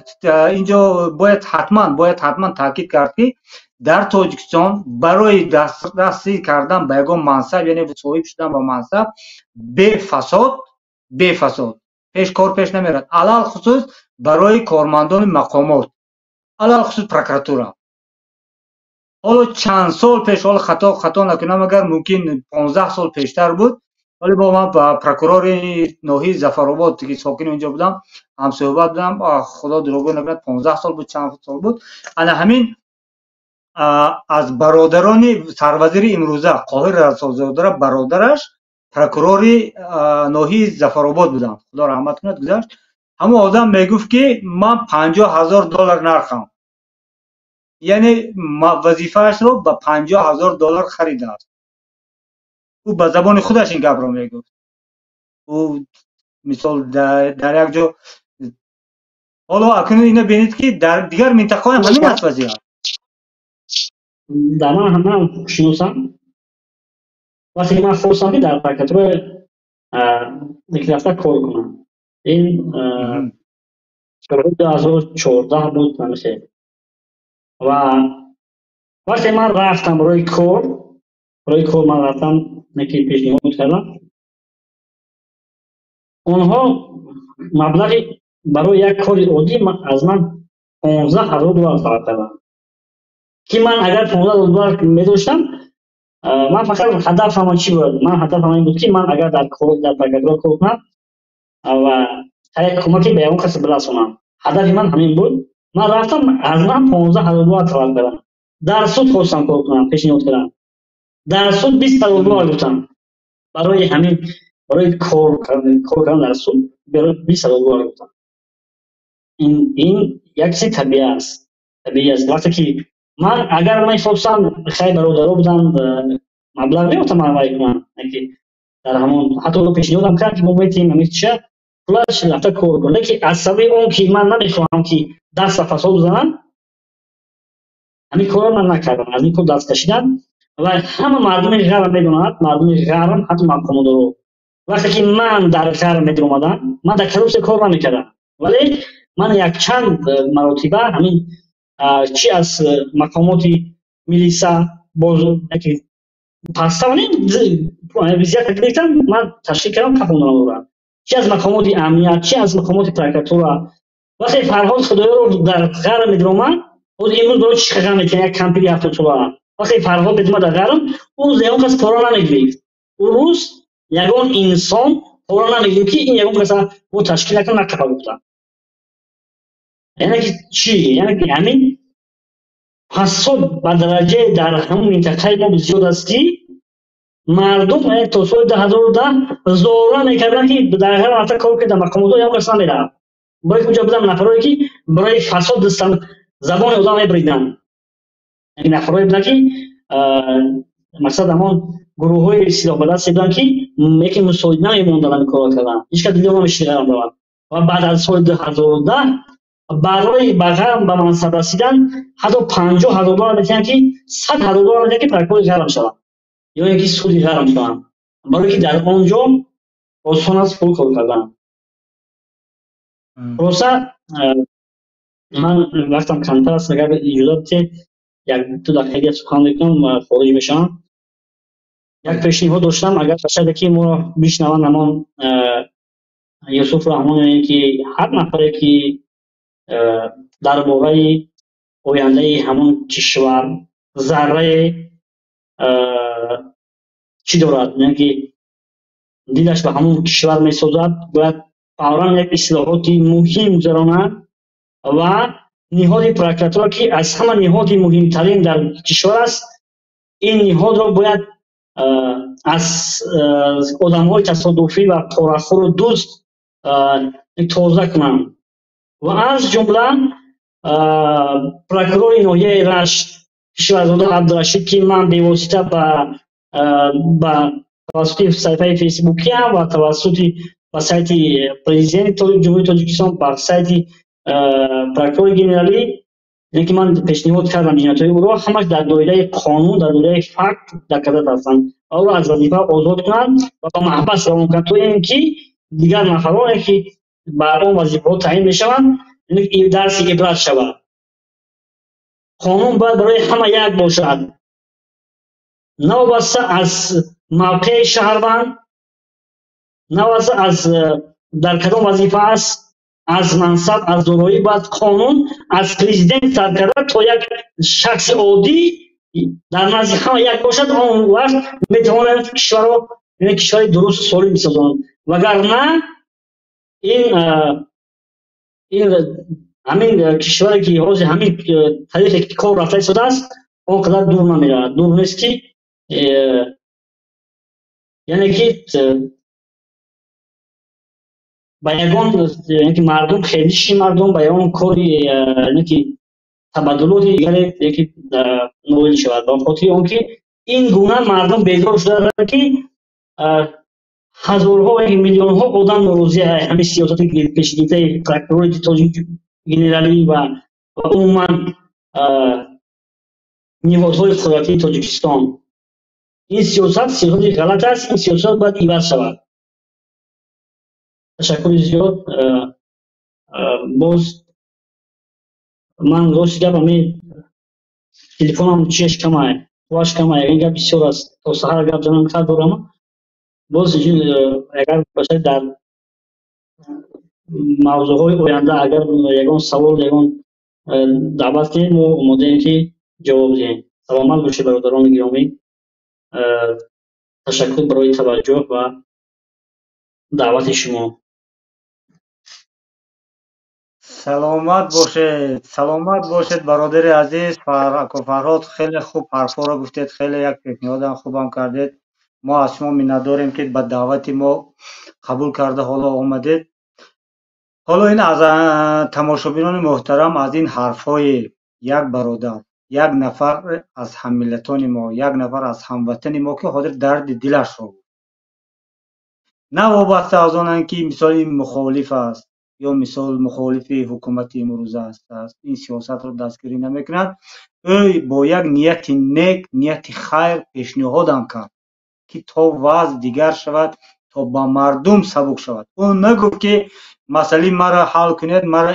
инҷо бояд ҳатман таъкид кард, ки дар Тоҷикистон барои дастрасӣ кардан ба ягон мансаб, яъне соҳиб шудан ба мансаб, бефасод пеш кор пеш намерад, алалхусус барои кормандони мақомот, алалхусус прокуратура. Ҳоло чанд сол пеш, ҳоло хато накунам, агар мумкин 15 сол пештар буд, вале бо ман ба прокурори ноҳияи Зафаробод, ки сокини онҷо будам, ҳамсӯҳбат будам. Худо дурӯғгӯ накунад, 15 сол буд, чанд сол буд. Ана ҳамин аз бародарони сарвазири имрӯза Қоҳир Расулзодара бародараш прокурори ноҳияи Зафаробод буданд, Худо раҳмат кунад, гузашт. Ҳамон одам мегуфт, ки ман 50 000 доллар нархам, яъне вазифаашро ба 50 000 доллар харидааст. Ӯ ба забони худаш ин гапро мегуфт. Ӯ мисол дар як ҷо, ҳоло акнун ина бинед, ки дар дигар минтақаҳоям ҳамин аст вазъият. Дар ман шиносам, вақте ки ман хостам, ки дар прокуратура рафта кор кунам, ин солҳои 2014 буд намихе. Ва вақте ман рафтам барои кор, ман рафтам, ки пешниҳод кардам, онҳо маблағи барои як кори оддӣ аз ман 15 000 доллар талаб карданд, ки ман агар 15 000 доллар медоштам, ман фақат ҳадафам чӣ буд? Ман ҳадафам ин буд, ки ман агар дар прокуратура кор кунам ва як кӯмаке ба ягон касе бирасонам, ҳадафи ман ҳамин буд. Ман рафтам, аз ман 15 000 доллар талаб кардам. Дар суд хостам кор кунам, пешниҳод кардам, дар суд 20 000 доллар гуфтам. Барои ҳамин, барои кор кардан дар суд 20 000 доллар гуфтам. Ин як чизи табиӣ аст, табиӣ аст. Вақте ки ман агар мехостам, хай, бародаро буданд, маблағ меёфтам, ман вай кунам, дар ҳамон ҳатто пешниҳодам кард, ки мо метиҳем ҳамин чиша, пулаш, рафта кор кун. Лекин аз сабаби он ки ман намехоҳам, ки даст ба фасод бизанам, ҳамин корро ман накардам, аз ин кор даст кашидам. Ва ҳама мардуми ғарб медонад, мардуми ғарб, ҳатто мақомодоро. Вақте ки ман дар ғарб медиромадам, ман дар коррупсия кор намекардам, вале ман якчанд маротиба ҳамин чи аз мақомоти милиса боз взятка гирифтам, ман ташкил кардам, қафондам ӯра, чи аз мақомоти амният, чи аз мақомоти прокуратура. Вақте Фарҳод Худоёров дар ғарб медиромад, имрӯз барои чӣ ғам мекунад як кампири 70сола? Вақте Фарҳод медиромад дар ғарб, ӯ рӯз ягон кас пора намегирифт, ӯ рӯз ягон инсон пора намегирифт, ки ин ягон каса мо ташкил накун, накафа гуфта. Яъне ки чӣ? Яъне ки ҳамин фасод ба дараҷае дар ҳамон минтақаи мо зиёд аст, ки мардум то соли 2010 зора мекарданд, ки дар ғарб рафта кор кунед, дар мақомотҳо ягон кас намерафт, барои ки онҷо буданд нафарое, ки барои фасод забони одам мебуриданд. Нафарое буданд, ки мақсад ҳамон гурӯҳҳои силоҳбадасте буданд, ки яке мусоид намемонданд ҳамин корро кардан, ҳеҷ кас дило намешид ғарб равад. Ва баъд аз соли 2010 барои ба ғарб ба мансаб расидан ҳатто 50 000 доллар метиҳанд, ки 100 000 доллар метиҳанд, ки прокурори ғарб шаванд ё ин ки суди ғарб шаванд, барое ки дар он ҷо осон аст пул кор кардан. Хулоса, ман вақтам камтар аст, агар иҷозат диҳед, як ду дақиқа дигар сухан мекунам ва хориҷ мешавам. Як пешниҳод доштам, агар бошад, ки моро бишнаванд, ҳамон Юсуф Раҳмон ё ин ки ҳар нафаре, ки дар бораи ояндаи ҳамон кишвар заррае чӣ дорад, яъне ки дилаш ба ҳамон кишвар месозад, бояд фавран як ислоҳоти муҳим гузаронад ва ниҳоди прокуратура, ки аз ҳама ниҳоди муҳимтарин дар кишвар аст, ин ниҳодро бояд аз одамҳои тасодуфӣ ва порахӯру дузд тоза кунанд. Ва аз ҷумла прокурори ноҳияи Рашт Кишварзода Абдурашид, ки ман бевосита ба тавассути саҳифаи фейсбукиам ва тавассути ба сайти президенти Ҷумҳурии Тоҷикистон, ба сайти прокурори генералӣ, ки ман пешниҳод кардам, ҷиноятҳои ӯро ҳамаш дар доираи қонун, дар доираи факт доказать ҳастанд, ва ӯро аз вазифа озод кунанд ва ба маҳбас равон кунанд, то ин ки дигар нафароне ки ба он вазифаҳо таъин мешаванд, дарси ибрат шавад. Қонун бояд барои ҳама як бошад, новобаста аз мавқеи шаҳрванд, новобаста аз дар кадом вазифа аст, аз мансаб, аз дороӣ. Бояд қонун аз президент сар карда то як шахси оддӣ дар назди ҳама як бошад. Он вақт метавонанд кишварро кишвари дурусту солим бисозанд. Вагарна ин ҳамин кишваре ки ҳозир ҳамин тариқе ки кор рафта истодааст, он қадар дур намеравад. Дур нест ки, яъне ки ба ягон ки мардум, хезиши мардум, ба ягон кори ки табаддулоти дигаре ки ноил шавад. Ба хотири он ки ин гуна мардум безор шудаанд, ки ҳазорҳо, миллионҳо одам норозӣ ҳамин сиёсати пешгирифтаи прокурори тоҷик генералӣ ва умуман ниҳодҳои қудратии Тоҷикистон. Ин сиёсат сиёсати ғалат аст, ин сиёсат бояд иваз шавад. Ташаккури зиёд. Боз ман, рости гап, ами телефонам чиаш камай, қувваш камай, ин гап бисёр аст, то саҳар гап занам кар дорам. Боз агар бошад, дар мавзӯъҳои оянда агар ягон савол, ягон даъват кунед, мо омодаем ки ҷавоб диҳем. Саломат бошед, бародарони гиромӣ. Ташаккур барои таваҷҷӯҳ ва даъвати шумо. Саломат бошед, саломат бошед, бародари азиз Ако Фарҳод. Хеле хуб ҳарфҳоро гуфтед, хеле як пешниҳодам хубам кардед. Мо аз шумо миннатдорем, ки ба даъвати мо қабул карда ҳоло омадед. Ҳоло ин аз тамошобинони муҳтарам, аз ин ҳарфҳои як бародар, як нафар аз ҳаммиллатони мо, як нафар аз ҳамватани мо, ки ҳозир дарди дилашро гуфт, на вобаста аз онанд, ки мисол ин мухолиф аст ё мисол мухолифи ҳукумати имрӯза аст, ин сиёсатро дастгирӣ намекунад, ӯ бо як нияти нек, нияти хайр пешниҳодам кард, ки то вазъ дигар шавад, то ба мардум сабук шавад. Ӯ нагуфт, ки масъалаи маро ҳал кунед, мара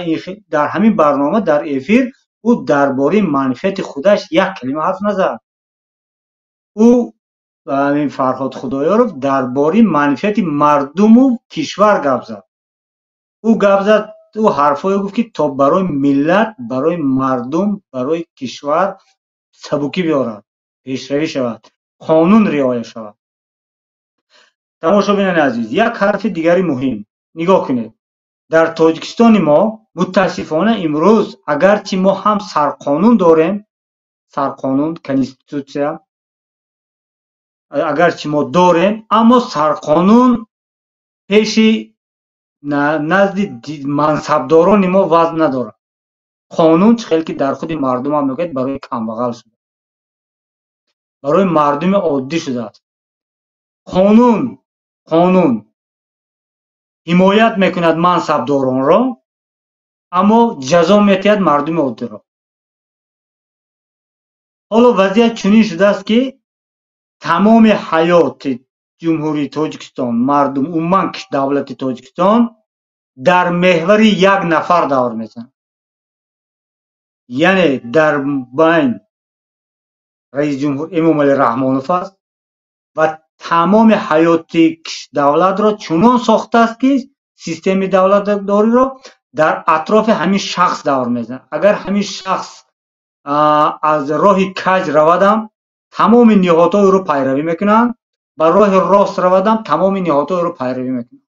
дар ҳамин барнома, дар эфир ӯ дар бораи манфиати худаш як калима ҳарф назад. Ӯ, ҳамин Фарҳод Худоёров, дар бораи манфиати мардуму кишвар гап зад. Ӯ гап зад, ӯ ҳарфҳое гуфт, ки то барои миллат, барои мардум, барои кишвар сабукӣ биёрад, пешравӣ шавад, қонун риоя шавад. Тамошобинони азиз, як ҳарфи дигари муҳим нигоҳ кунед. Дар Тоҷикистони мо мутаассифона имрӯз, агарчи мо ҳам сарқонун дорем, сарқонун, конститутсия агарчи мо дорем, аммо сарқонун пеши назди мансабдорони мо вазн надорад. Қонун, чӣ хел ки дар худи мардумам мегӯяд, барои камбағал шуда, барои мардуми оддӣ шудааст. Қонун ҳимоят мекунад мансабдоронро, аммо ҷазо метиҳад мардуми оддиро. Ҳоло вазъият чунин шудааст, ки тамоми ҳаёти Ҷумҳурии Тоҷикистон, мардум, умуман давлати Тоҷикистон дар меҳвари як нафар давр мезанад. Яъне дар байн раисҷумҳур Эмомалӣ Раҳмонов аст ва тамоми ҳаёти давлатро чунон сохтааст, ки системаи давлатдориро дар атрофи ҳамин шахс давр мезанад. Агар ҳамин шахс аз роҳи каҷ равадам, тамоми ниҳодҳо ӯро пайравӣ мекунанд, ба роҳи рост равадам, тамоми ниҳодҳо ӯро пайравӣ мекунанд.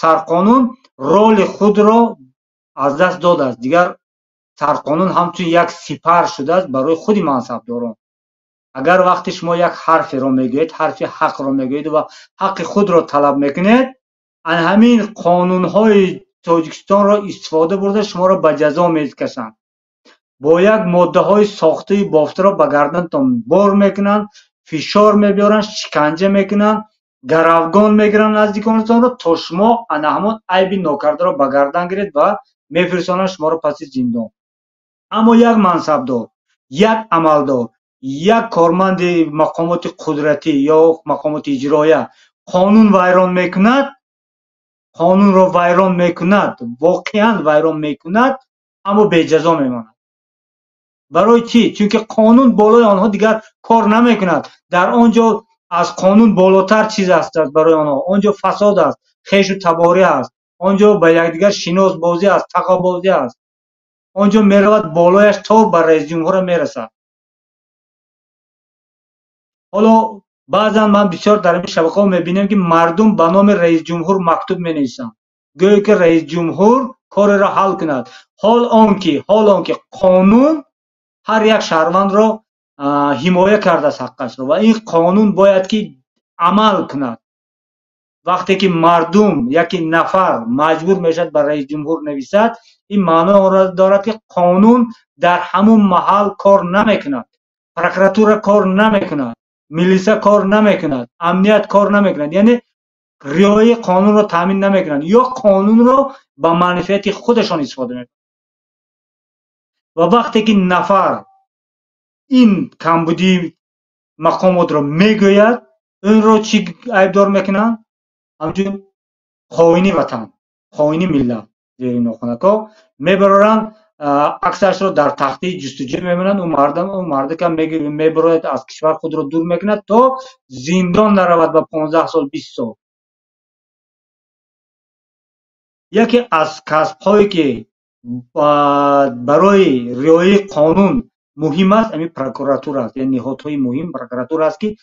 Сарқонун роли худро аз даст додааст. Дигар сарқонун ҳамчун як сипар шудааст барои худи мансабдорон. Агар вақти шумо як ҳарферо мегӯед, ҳарфи ҳақро мегӯед ва ҳаққи худро талаб мекунед, ан ҳамин қонунҳои Тоҷикистонро истифода бурда шуморо ба ҷазо мекашанд. Бо як моддаҳои сохтаи бофтаро ба гардантон бор мекунанд, фишор мебиёранд, шиканҷа мекунанд, гаравгон мегиранд наздиконатонро, то шумо ана ҳамон айби нокардаро ба гардан гиред ва мефирсонанд шуморо паси зиндон. Аммо як мансабдор, як амалдор, як корманди мақомоти қудратӣ ё мақомоти иҷроия қонун вайрон мекунад, Қонунро вайрон мекунад, воқеан вайрон мекунад, аммо беҷазо мемонад. Барои чӣ? Чунки қонун болои онҳо дигар кор намекунад. Дар он ҷо аз қонун болотар чиз аст барои онҳо. Он ҷо фасод аст, хешу таборӣ аст, он ҷо ба якдигар шиносбозӣ аст, тақобозӣ аст. Он ҷо меравад болояш то ба раисҷумҳура мерасад. Ҳоло баъзан ман бисёр дар ин шабакаҳо мебинам, ки мардум ба номи раисҷумҳур мактуб менависанд, гӯё ки раисҷумҳур кореро ҳал кунад. Ҳол он ки қонун ҳар як шаҳрвандро ҳимоя кардааст ҳаққашро ва ин қонун бояд ки амал кунад. Вақте ки мардум яке нафар маҷбур мешавад ба раисҷумҳур нависад, ин маъно онро дорад, ки қонун дар ҳамун маҳал кор намекунад, прокуратура кор намекунад, милиса кор намекунад, амният кор намекунад, яъне риояи қонунро таъмин намекунанд ё қонунро ба манфиати худашон истифода мекунанд. Ва вақте ки нафар ин камбудии мақомотро мегӯяд, онро чӣ айбдор мекунанд? Ҳамчун хоини ватан, хоини миллат. Зери нохунакҳо мебароранд, аксашро дар тахтии ҷустуҷӯ мемонанд. Ӯ мардакам мебарояд, аз кишвар худро дур мекунад, то зиндон наравад ба 15 сол, 20 сол. Яке аз касбҳое ки барои риояи қонун муҳим аст, ҳамин прокуратура аст. Яъне ниҳодҳои муҳим прокуратура аст, ки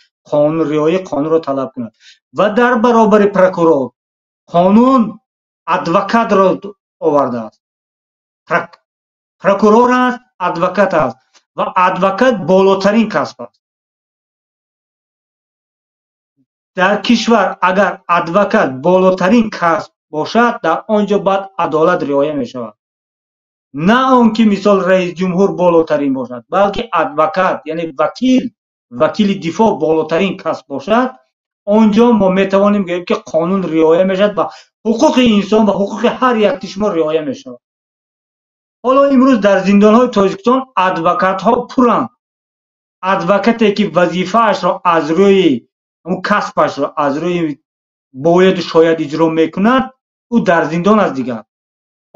риояи қонунро талаб кунад. Ва дар баробари прокурор қонун адвокатро овардааст. Прокурор аст, адвокат аст ва адвокат болотарин касб аст. Дар кишвар агар адвокат болотарин касб бошад, дар он ҷо баъд адолат риоя мешавад. На он ки мисол раисҷумҳур болотарин бошад, балки адвокат, яъне вакил, вакили дифоъ болотарин касб бошад, он ҷо мо метавонем гӯем, ки қонун риоя мешавад ва ҳуқуқи инсон ва ҳуқуқи ҳар якти шумо риоя мешавад. Ҳоло имрӯз дар зиндонҳои Тоҷикистон адвокатҳо пуранд. Адвокате ки вазифаашро аз рӯи касбашро аз рӯи бояду шояд иҷро мекунад, ӯ дар зиндон аст дигар.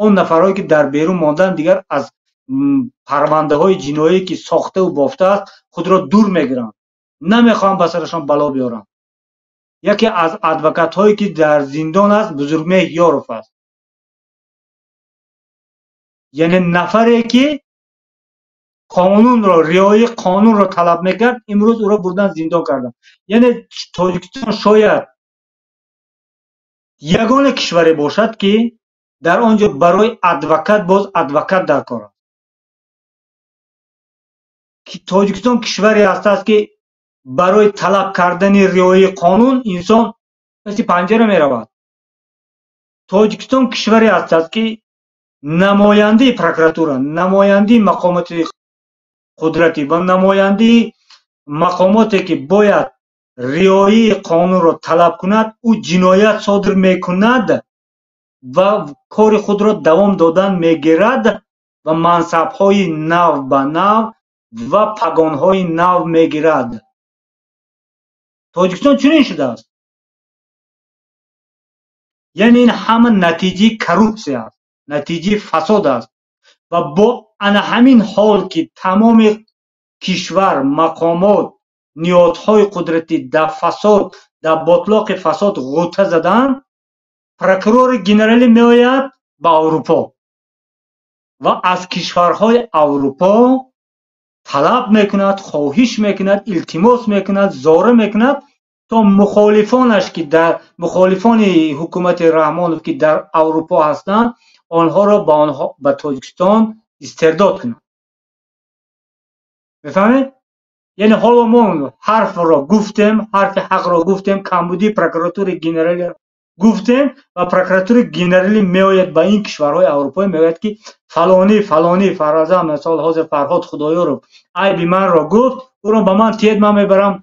Он нафарҳое ки дар берун мондан дигар аз парвандаҳои ҷиноӣ ки сохтаву бофтааст худро дур мегиранд, намехоҳанд ба сарашон бало биёранд. Яке аз адвокатҳое ки дар зиндон аст Бузургмеҳр Ёров аст. Яъне нафаре ки қонунро, риояи қонунро талаб мекард, имрӯз ӯро бурдан зиндон карданд. Яъне Тоҷикистон шояд ягона кишваре бошад, ки дар он ҷо барои адвокат боз адвокат дар кор аст. Тоҷикистон кишваре ҳастааст, ки барои талаб кардани риояи қонун инсон паси панҷара меравад. Тоҷикистон кишваре ҳастааст, ки намояндаи прокуратура, намояндаи мақомоти қудратӣ ва намояндаи мақомоте ки бояд риояи қонунро талаб кунад, ӯ ҷиноят содир мекунад ва кори худро давом додан мегирад ва мансабҳои нав ба нав ва пагонҳои нав мегирад. Тоҷикистон чунин шудааст. Яъне ин ҳама натиҷаи коррупсия аст, натиҷаи фасод аст. Ва бо ана ҳамин ҳол ки тамоми кишвар, мақомот, ниҳодҳои қудратӣ дар фасод, дар ботлоқи фасод ғӯта заданд, прокурори генералӣ меояд ба Аврупо ва аз кишварҳои Аврупо талаб мекунад, хоҳиш мекунад, илтимос мекунад, зора мекунад то мухолифонаш ки дар мухолифони ҳукумати Раҳмонов ки дар Аврупо ҳастанд, онҳоро ба Тоҷикистон истирдод кунанд. Мефаҳмед? Яъне ҳоло мо ҳарфро гуфтем, ҳарфи ҳақро гуфтем, камбудии прокуратураи генералиро гуфтем ва прокуратураи генералӣ меояд ба ин кишварҳои аврупоӣ, меояд ки фалонӣ фалонӣ фаразан, мисол ҳозир Фарҳод Худоёров айби манро гуфт, ӯро ба ман тиед, ман мебарам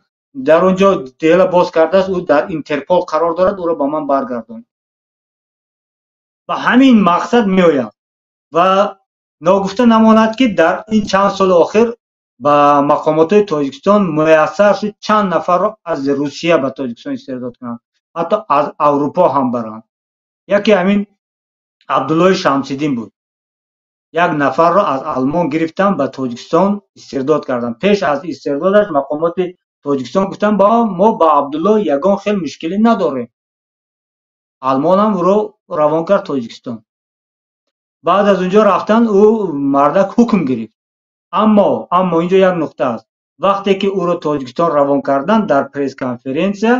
дар он ҷо дела боз кардааст, ӯ дар Интерпол қарор дорад, ӯро ба ман баргардонед. Ба ҳамин мақсад меояд ва ногуфта намонад, ки дар ин чанд соли охир ба мақомотҳои Тоҷикистон муяссар шуд чанд нафарро аз Русия ба Тоҷикистон истирдод кунанд, ҳатто аз Аврупо ҳам баранд. Яке ҳамин Абдуллои Шамсиддин буд. Як нафарро аз Алмон гирифтан, ба Тоҷикистон истирдод кардан. Пеш аз истирдодаш мақомоти Тоҷикистон гуфтанд, мо ба Абдулло ягон хел мушкилӣ надорем. Алмонам ӯро равон кард Тоҷикистон. Баъд аз унҷо рафтан, ӯ мардак ҳукм гирифт. Аммо инҷо як нуқта аст. Вақте ки ӯро Тоҷикистон равон кардан, дар пресс-конференсия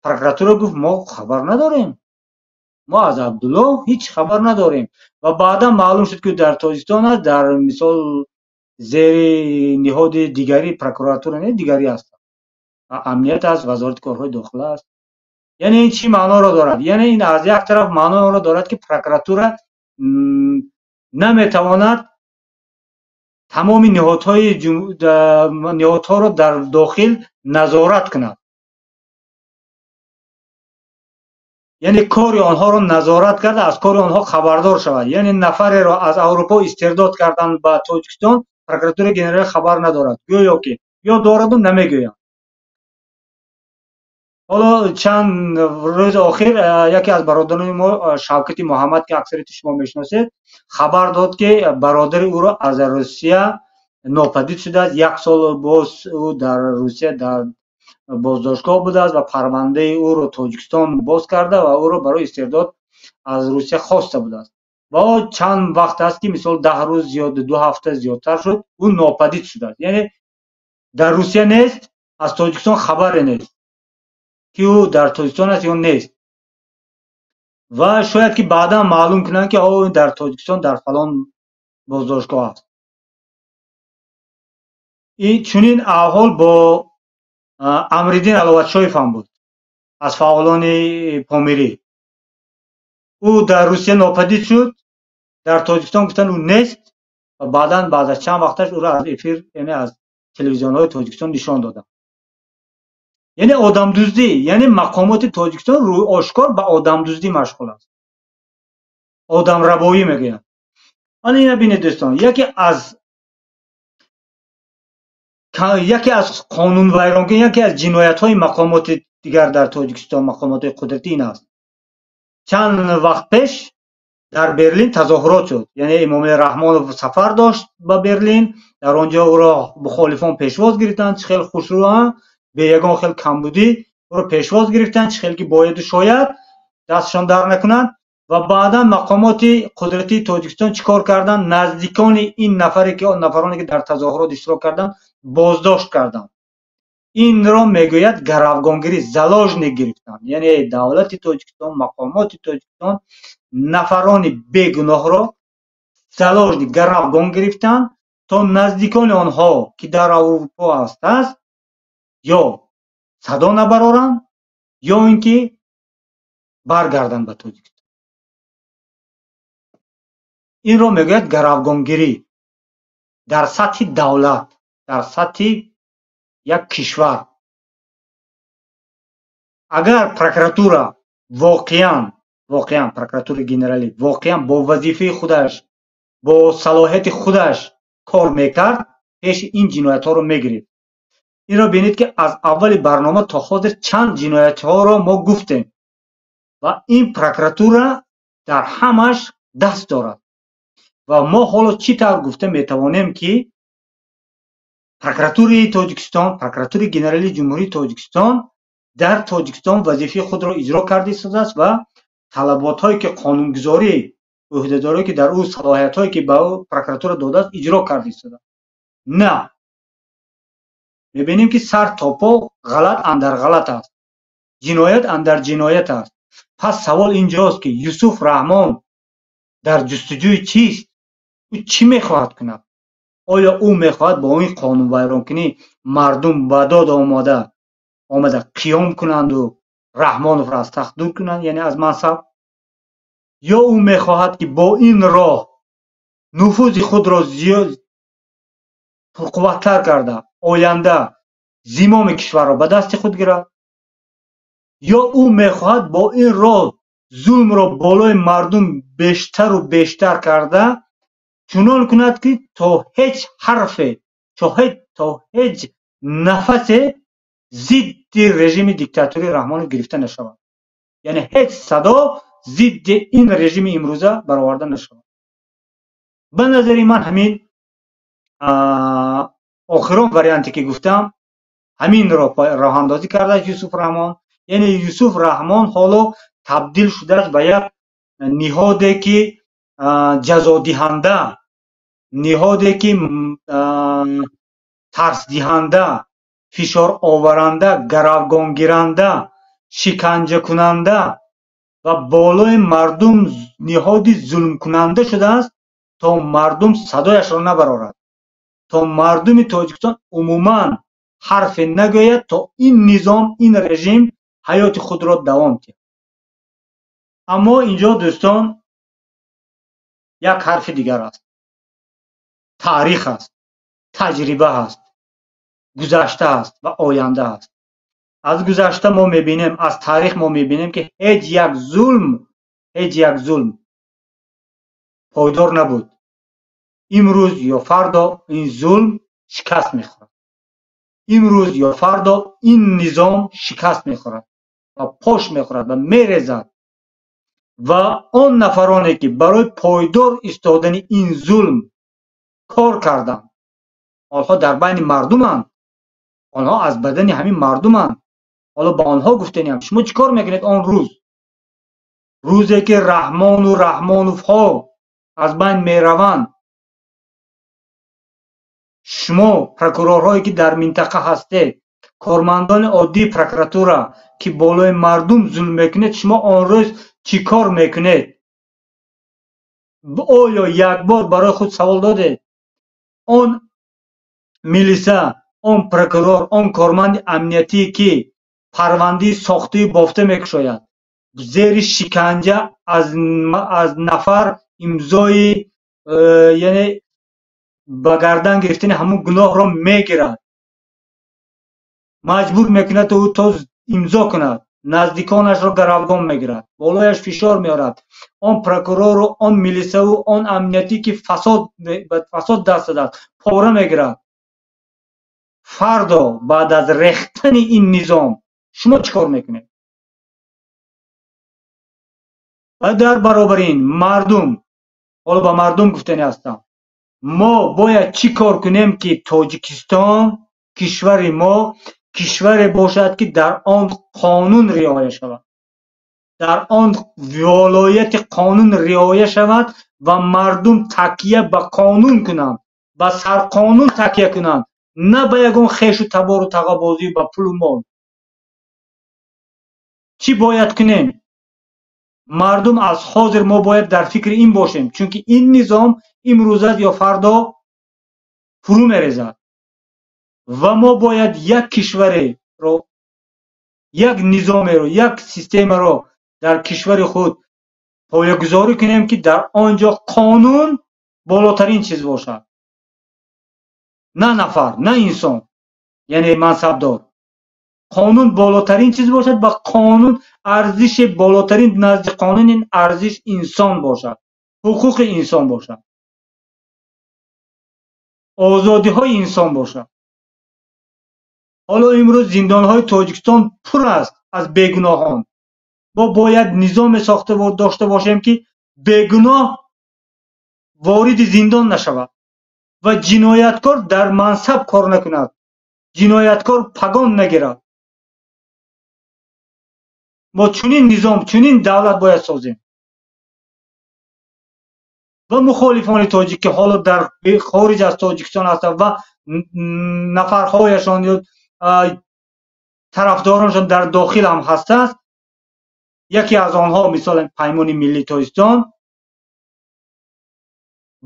прокуратура гуфт, мо хабар надорем. Мо аз Абдулло ҳеҷ хабар надорем. Ва баъдан маълум шуд, ки дар Тоҷикистон аст, дар мисол зери ниҳоди дигари прокуратура не, дигари аст. Амният аст, вазорати корҳои дохила аст. Яъне ин чӣ маъноро дорад? Яъне ин аз як тараф маънои онро дорад, ки прокуратура наметавонад тамоми ниҳодҳоро дар дохил назорат кунад. Яъне кори онҳоро назорат карда, аз кори онҳо хабардор шавад. Яъне нафареро аз Аврупо истирдод кардан ба Тоҷикистон, прокуратураи генералӣ хабар надорад. Гӯё ки ё дораду намегӯянд. Ҳоло чанд рӯзи охир яке аз бародарони мо, Шавкати Муҳаммад, ки аксарияти шумо мешиносед, хабар дод, ки бародари ӯро аз Русия нопадид шудааст. Як сол боз ӯ дар Русия дар боздоштгоҳ будааст ва парвандаи ӯро Тоҷикистон боз карда ва ӯро барои истирдод аз Русия хоста будааст. Ва ӯ чанд вақт аст, ки мисол 10 рӯз зиёд, 2 ҳафта зиёдтар шуд, ӯ нопадид шудааст. Яъне дар Русия нест, аз Тоҷикистон хабаре нест, ки ӯ дар Тоҷикистон аст ё нест. Ва шояд ки баъдан маълум кунанд, ки ӯ дар Тоҷикистон дар фалон боздоштгоҳ аст. Чунин аҳвол бо Амриддин Аловатшоев ҳам буд, аз фаъолони Помирӣ. Ӯ дар Русия нопадид шуд, дар Тоҷикистон гуфтанд ӯ нест ва баъдан баъд аз чанд вақташ ӯро аз эфир, яъне аз телевизионҳои Тоҷикистон нишон доданд. Яъне одамдуздӣ, яъне мақомоти Тоҷикистон рӯй ошкор ба одамдуздӣ машғул аст. Одамрабоӣ мегӯянд. Ана ина бинед дӯстон, яке аз қонунвайронкунӣ, яке аз ҷиноятҳои мақомоти дигар дар Тоҷикистон, мақомоти қудратӣ ин аст. Чанд вақт пеш дар Берлин тазоҳурот шуд. Яъне Эмомалӣ Раҳмонов сафар дошт ба Берлин, дар он ҷо ӯро мухолифон пешвоз гирифтанд, чӣ хел хушрӯ, бе ягон хел камбудӣ ӯро пешвоз гирифтанд, чӣ хел ки бояду шояд дастшон дар накунанд. Ва баъдан мақомоти қудратии Тоҷикистон чӣ кор карданд? Наздикони ин нафаре ки нафароне ки дар тазоҳурот иштирок карданд, боздошт карданд. Инро мегӯяд гаравгонгирӣ, заложник гирифтанд. Яъне давлати Тоҷикистон, мақомоти Тоҷикистон нафарони бегуноҳро заложник, гаравгон гирифтанд, то наздикони онҳо, ки дар Аврупо ҳастанд, ё садо набароранд, ё ин ки баргарданд ба Тоҷикистон. Инро мегӯяд гаравгонгирӣ дар сатҳи давлат, дар сатҳи як кишвар. Агар прокуратура воқеан прокуратураи генералӣ воқеан бо вазифаи худаш, бо салоҳияти худаш кор мекард, пеши ин ҷиноятҳоро мегирифт. Инро бинед, ки аз аввали барнома то ҳозир чанд ҷиноятҳоро мо гуфтем ва ин прокуратура дар ҳамаш даст дорад. Ва мо ҳоло чӣ тавр гуфта метавонем, ки прокуратураи Тоҷикистон, прокуратураи генералии Ҷумҳурии Тоҷикистон дар Тоҷикистон вазифаи худро иҷро карда истодааст ва талаботҳое ки қонунгузорӣ, ӯҳдадорие ки дар ӯ, салоҳиятҳое ки ба ӯ прокуратура додааст, иҷро карда истодааст. На, мебинем, ки сар то по ғалат андар ғалат аст, ҷиноят андар ҷиноят аст. Пас савол инҷост, ки Юсуф Раҳмон дар ҷустуҷӯи чист? Ӯ чӣ мехоҳад кунад? Оё ӯ мехоҳад бо ин қонунвайронкунӣ мардум ба дод омада қиём кунанду Раҳмоновро аз тахт дур кунанд, яъне аз мансаб? Ё ӯ мехоҳад, ки бо ин роҳ нуфузи худро зиёд пурқувваттар карда, оянда зимоми кишварро ба дасти худ гирад? Ё ӯ мехоҳад бо ин роҳ зулмро болои мардум бештару бештар карда чунон кунад, ки то ҳеҷ ҳарфе, то ҳеҷ нафасе зидди режими диктатории Раҳмонов гирифта нашавад? Яъне ҳеҷ садо зидди ин режими имрӯза бароварда нашавад. Ба назари ман ҳамин охирон варианте ки гуфтам, ҳаминро роҳандозӣ кардааст Юсуф Раҳмон. Яъне Юсуф Раҳмон ҳоло табдил шудааст ба як ниҳоде ки ҷазодиҳанда, ниҳоде ки тарсдиҳанда, фишороваранда, гаравгонгиранда, шиканҷакунанда ва болои мардум ниҳоди зулмкунанда шудааст, то мардум садояшро набарорад, то мардуми Тоҷикистон умуман ҳарфе нагӯяд, то ин низом, ин режим ҳаёти худро давом диҳад. Аммо инҷо, дӯстон, як ҳарфи дигар аст. Таърих аст, таҷриба аст, гузашта аст ва оянда аст. Аз гузашта мо мебинем, аз таърих мо мебинем, ки ҳеҷ як зулм, ҳеҷ як зулм пойдор набуд. Имрӯз ё фардо ин зулм шикаст мехӯрад. Имрӯз ё фардо ин низом шикаст мехӯрад ва пош мехӯрад ва мерезад. Ва он нафароне ки барои пойдор истодани ин зулм кор карданд, онҳо дар байни мардуманд, онҳо аз бадани ҳамин мардуманд. Ҳоло ба онҳо гуфтаниам, шумо чӣ кор мекунед он рӯз? Рӯзе ки Раҳмону Раҳмоновҳо аз байн мераванд, шумо прокурорҳое ки дар минтақа ҳастед, кормандони оддии прокуратура ки болои мардум зулм мекунед, шумо он рӯз чӣ кор мекунед? Оё як бор барои худ савол додед? Он милиса, он прокурор, он корманди амниятие ки парвандаи сохтаи бофта мекушояд, зери шиканҷа аз нафар имзои яъне ба гардан гирифтани ҳамун гуноҳро мегирад, маҷбур мекунад ӯ то имзо кунад, наздиконашро гаравгон мегирад, болояш фишор меорад. Он прокурору, он милисаву он амниятӣ ки фасод даст задааст, пора мегирад. Фардо баъд аз рехтани ин низом шумо чӣ кор мекунед? Ва дар баробари ин мардум, ҳоло ба мардум гуфтани ҳастам, мо бояд чӣ кор кунем ки Тоҷикистон, кишвари мо, кишваре бошад ки дар он қонун риоя шавад, дар он волояти қонун риоя шавад ва мардум такя ба қонун кунанд, ба сарқонун такя кунанд, на ба ягон хешу табору тағобозию ба пулу мол. Чӣ бояд кунем? Мардум аз ҳозир мо бояд дар фикри ин бошем, чунки ин низом имрӯз аст ё фардо фурӯ мерезад ва мо бояд як кишвареро, як низомеро, як системаро дар кишвари худ поягузорӣ кунем, ки дар он ҷо қонун болотарин чиз бошад, на нафар, на инсон, яъне мансабдор. Қонун болотарин чиз бошад ва қонун арзиши болотарин назди қонун ин арзиш инсон бошад, ҳуқуқи инсон бошад, озодиҳои инсон бошад. Ҳоло имрӯз зиндонҳои Тоҷикистон пур аст аз бегуноҳон. Мо бояд низоме сохта дошта бошем, ки бегуноҳ вориди зиндон нашавад ва ҷинояткор дар мансаб кор накунад, ҷинояткор пагон нагирад. Мо чунин низом, чунин давлат бояд созем. Ва мухолифони тоҷик ки ҳоло дар хориҷ аз Тоҷикистон ҳастанд ва нафарҳояшон ё тарафдоронашон дар дохил ҳам ҳастанд, яке аз онҳо мисол Паймони миллии Тоҷикистон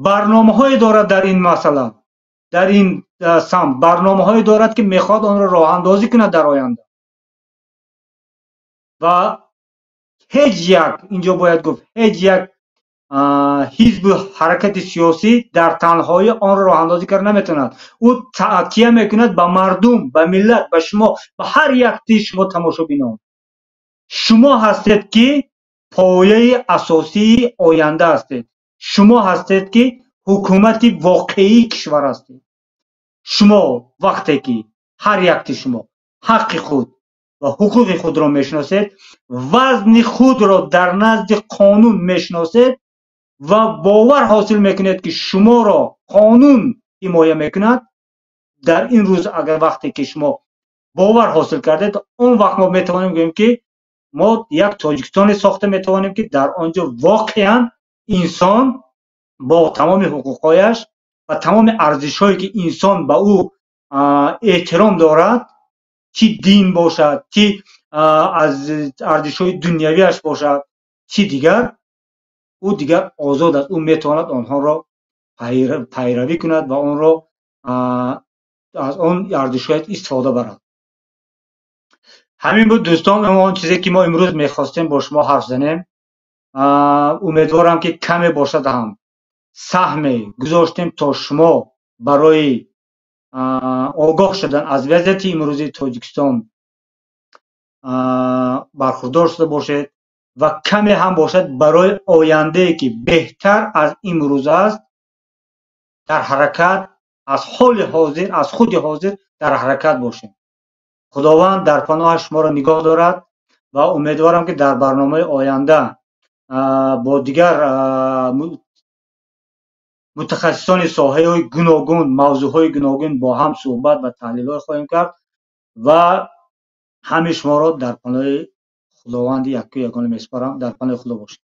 барномаҳое дорад дар ин масъала, дар ин самт барномаҳое дорад ки мехоҳад онро роҳандозӣ кунад дар оянда. Ва ҳеҷ як, инҷо бояд гуфт, ҳеҷ як ҳизбу ҳаракати сиёсӣ дар танҳоӣ онро роҳандозӣ карда наметавонад. Ӯ такя мекунад ба мардум, ба миллат, ба шумо, ба ҳар якти шумо тамошобинон. Шумо ҳастед ки пояи асосии оянда ҳастед. Шумо ҳастед ки ҳукумати воқеии кишвар ҳастед. Шумо вақте ки ҳар якти шумо ҳаққи худ ва ва ҳуқуқи худро мешиносед, вазни худро дар назди қонун мешиносед ва бовар ҳосил мекунед, ки шуморо қонун ҳимоя мекунад. Дар ин рӯз агар вақте ки шумо бовар ҳосил кардед, он вақт мо метавонем гӯем, ки мо як Тоҷикистоне сохта метавонем, ки дар он ҷо воқеан инсон бо тамоми ҳуқуқҳояш ва тамоми арзишҳое, ки инсон ба ӯ эҳтиром дорад, чӣ дин бошад, чӣ аз арзишҳои дунявиаш бошад, чӣ дигар, ӯ дигар озод аст, ӯ метавонад онҳоро пайравӣ кунад ва онро аз он арзишҳояш истифода барад. Ҳамин буд, дӯстон, он чизе ки мо имрӯз мехостем бо шумо ҳарф занем. Умедворам, ки каме бошад ҳам саҳме гузоштем, то шумо барои огоҳ шудан аз вазъияти имрӯзии Тоҷикистон бархурдор шуда бошед ва каме ҳам бошад барои ояндае, ки беҳтар аз имрӯз аст, дар ҳаракат аз ҳоли ҳозир, аз худи ҳозир дар ҳаракат бошем. Худованд дар паноҳаш шуморо нигоҳ дорад ва умедворам, ки дар барномаи оянда бо дигар мутахассисони соҳаҳои гуногун, мавзӯъҳои гуногун бо ҳам суҳбат ва таҳлилҳо хоҳем кард ва ҳамаи шуморо дар паноҳи Худованди якку ягона месупорам. Дар паноҳи Худо бошед.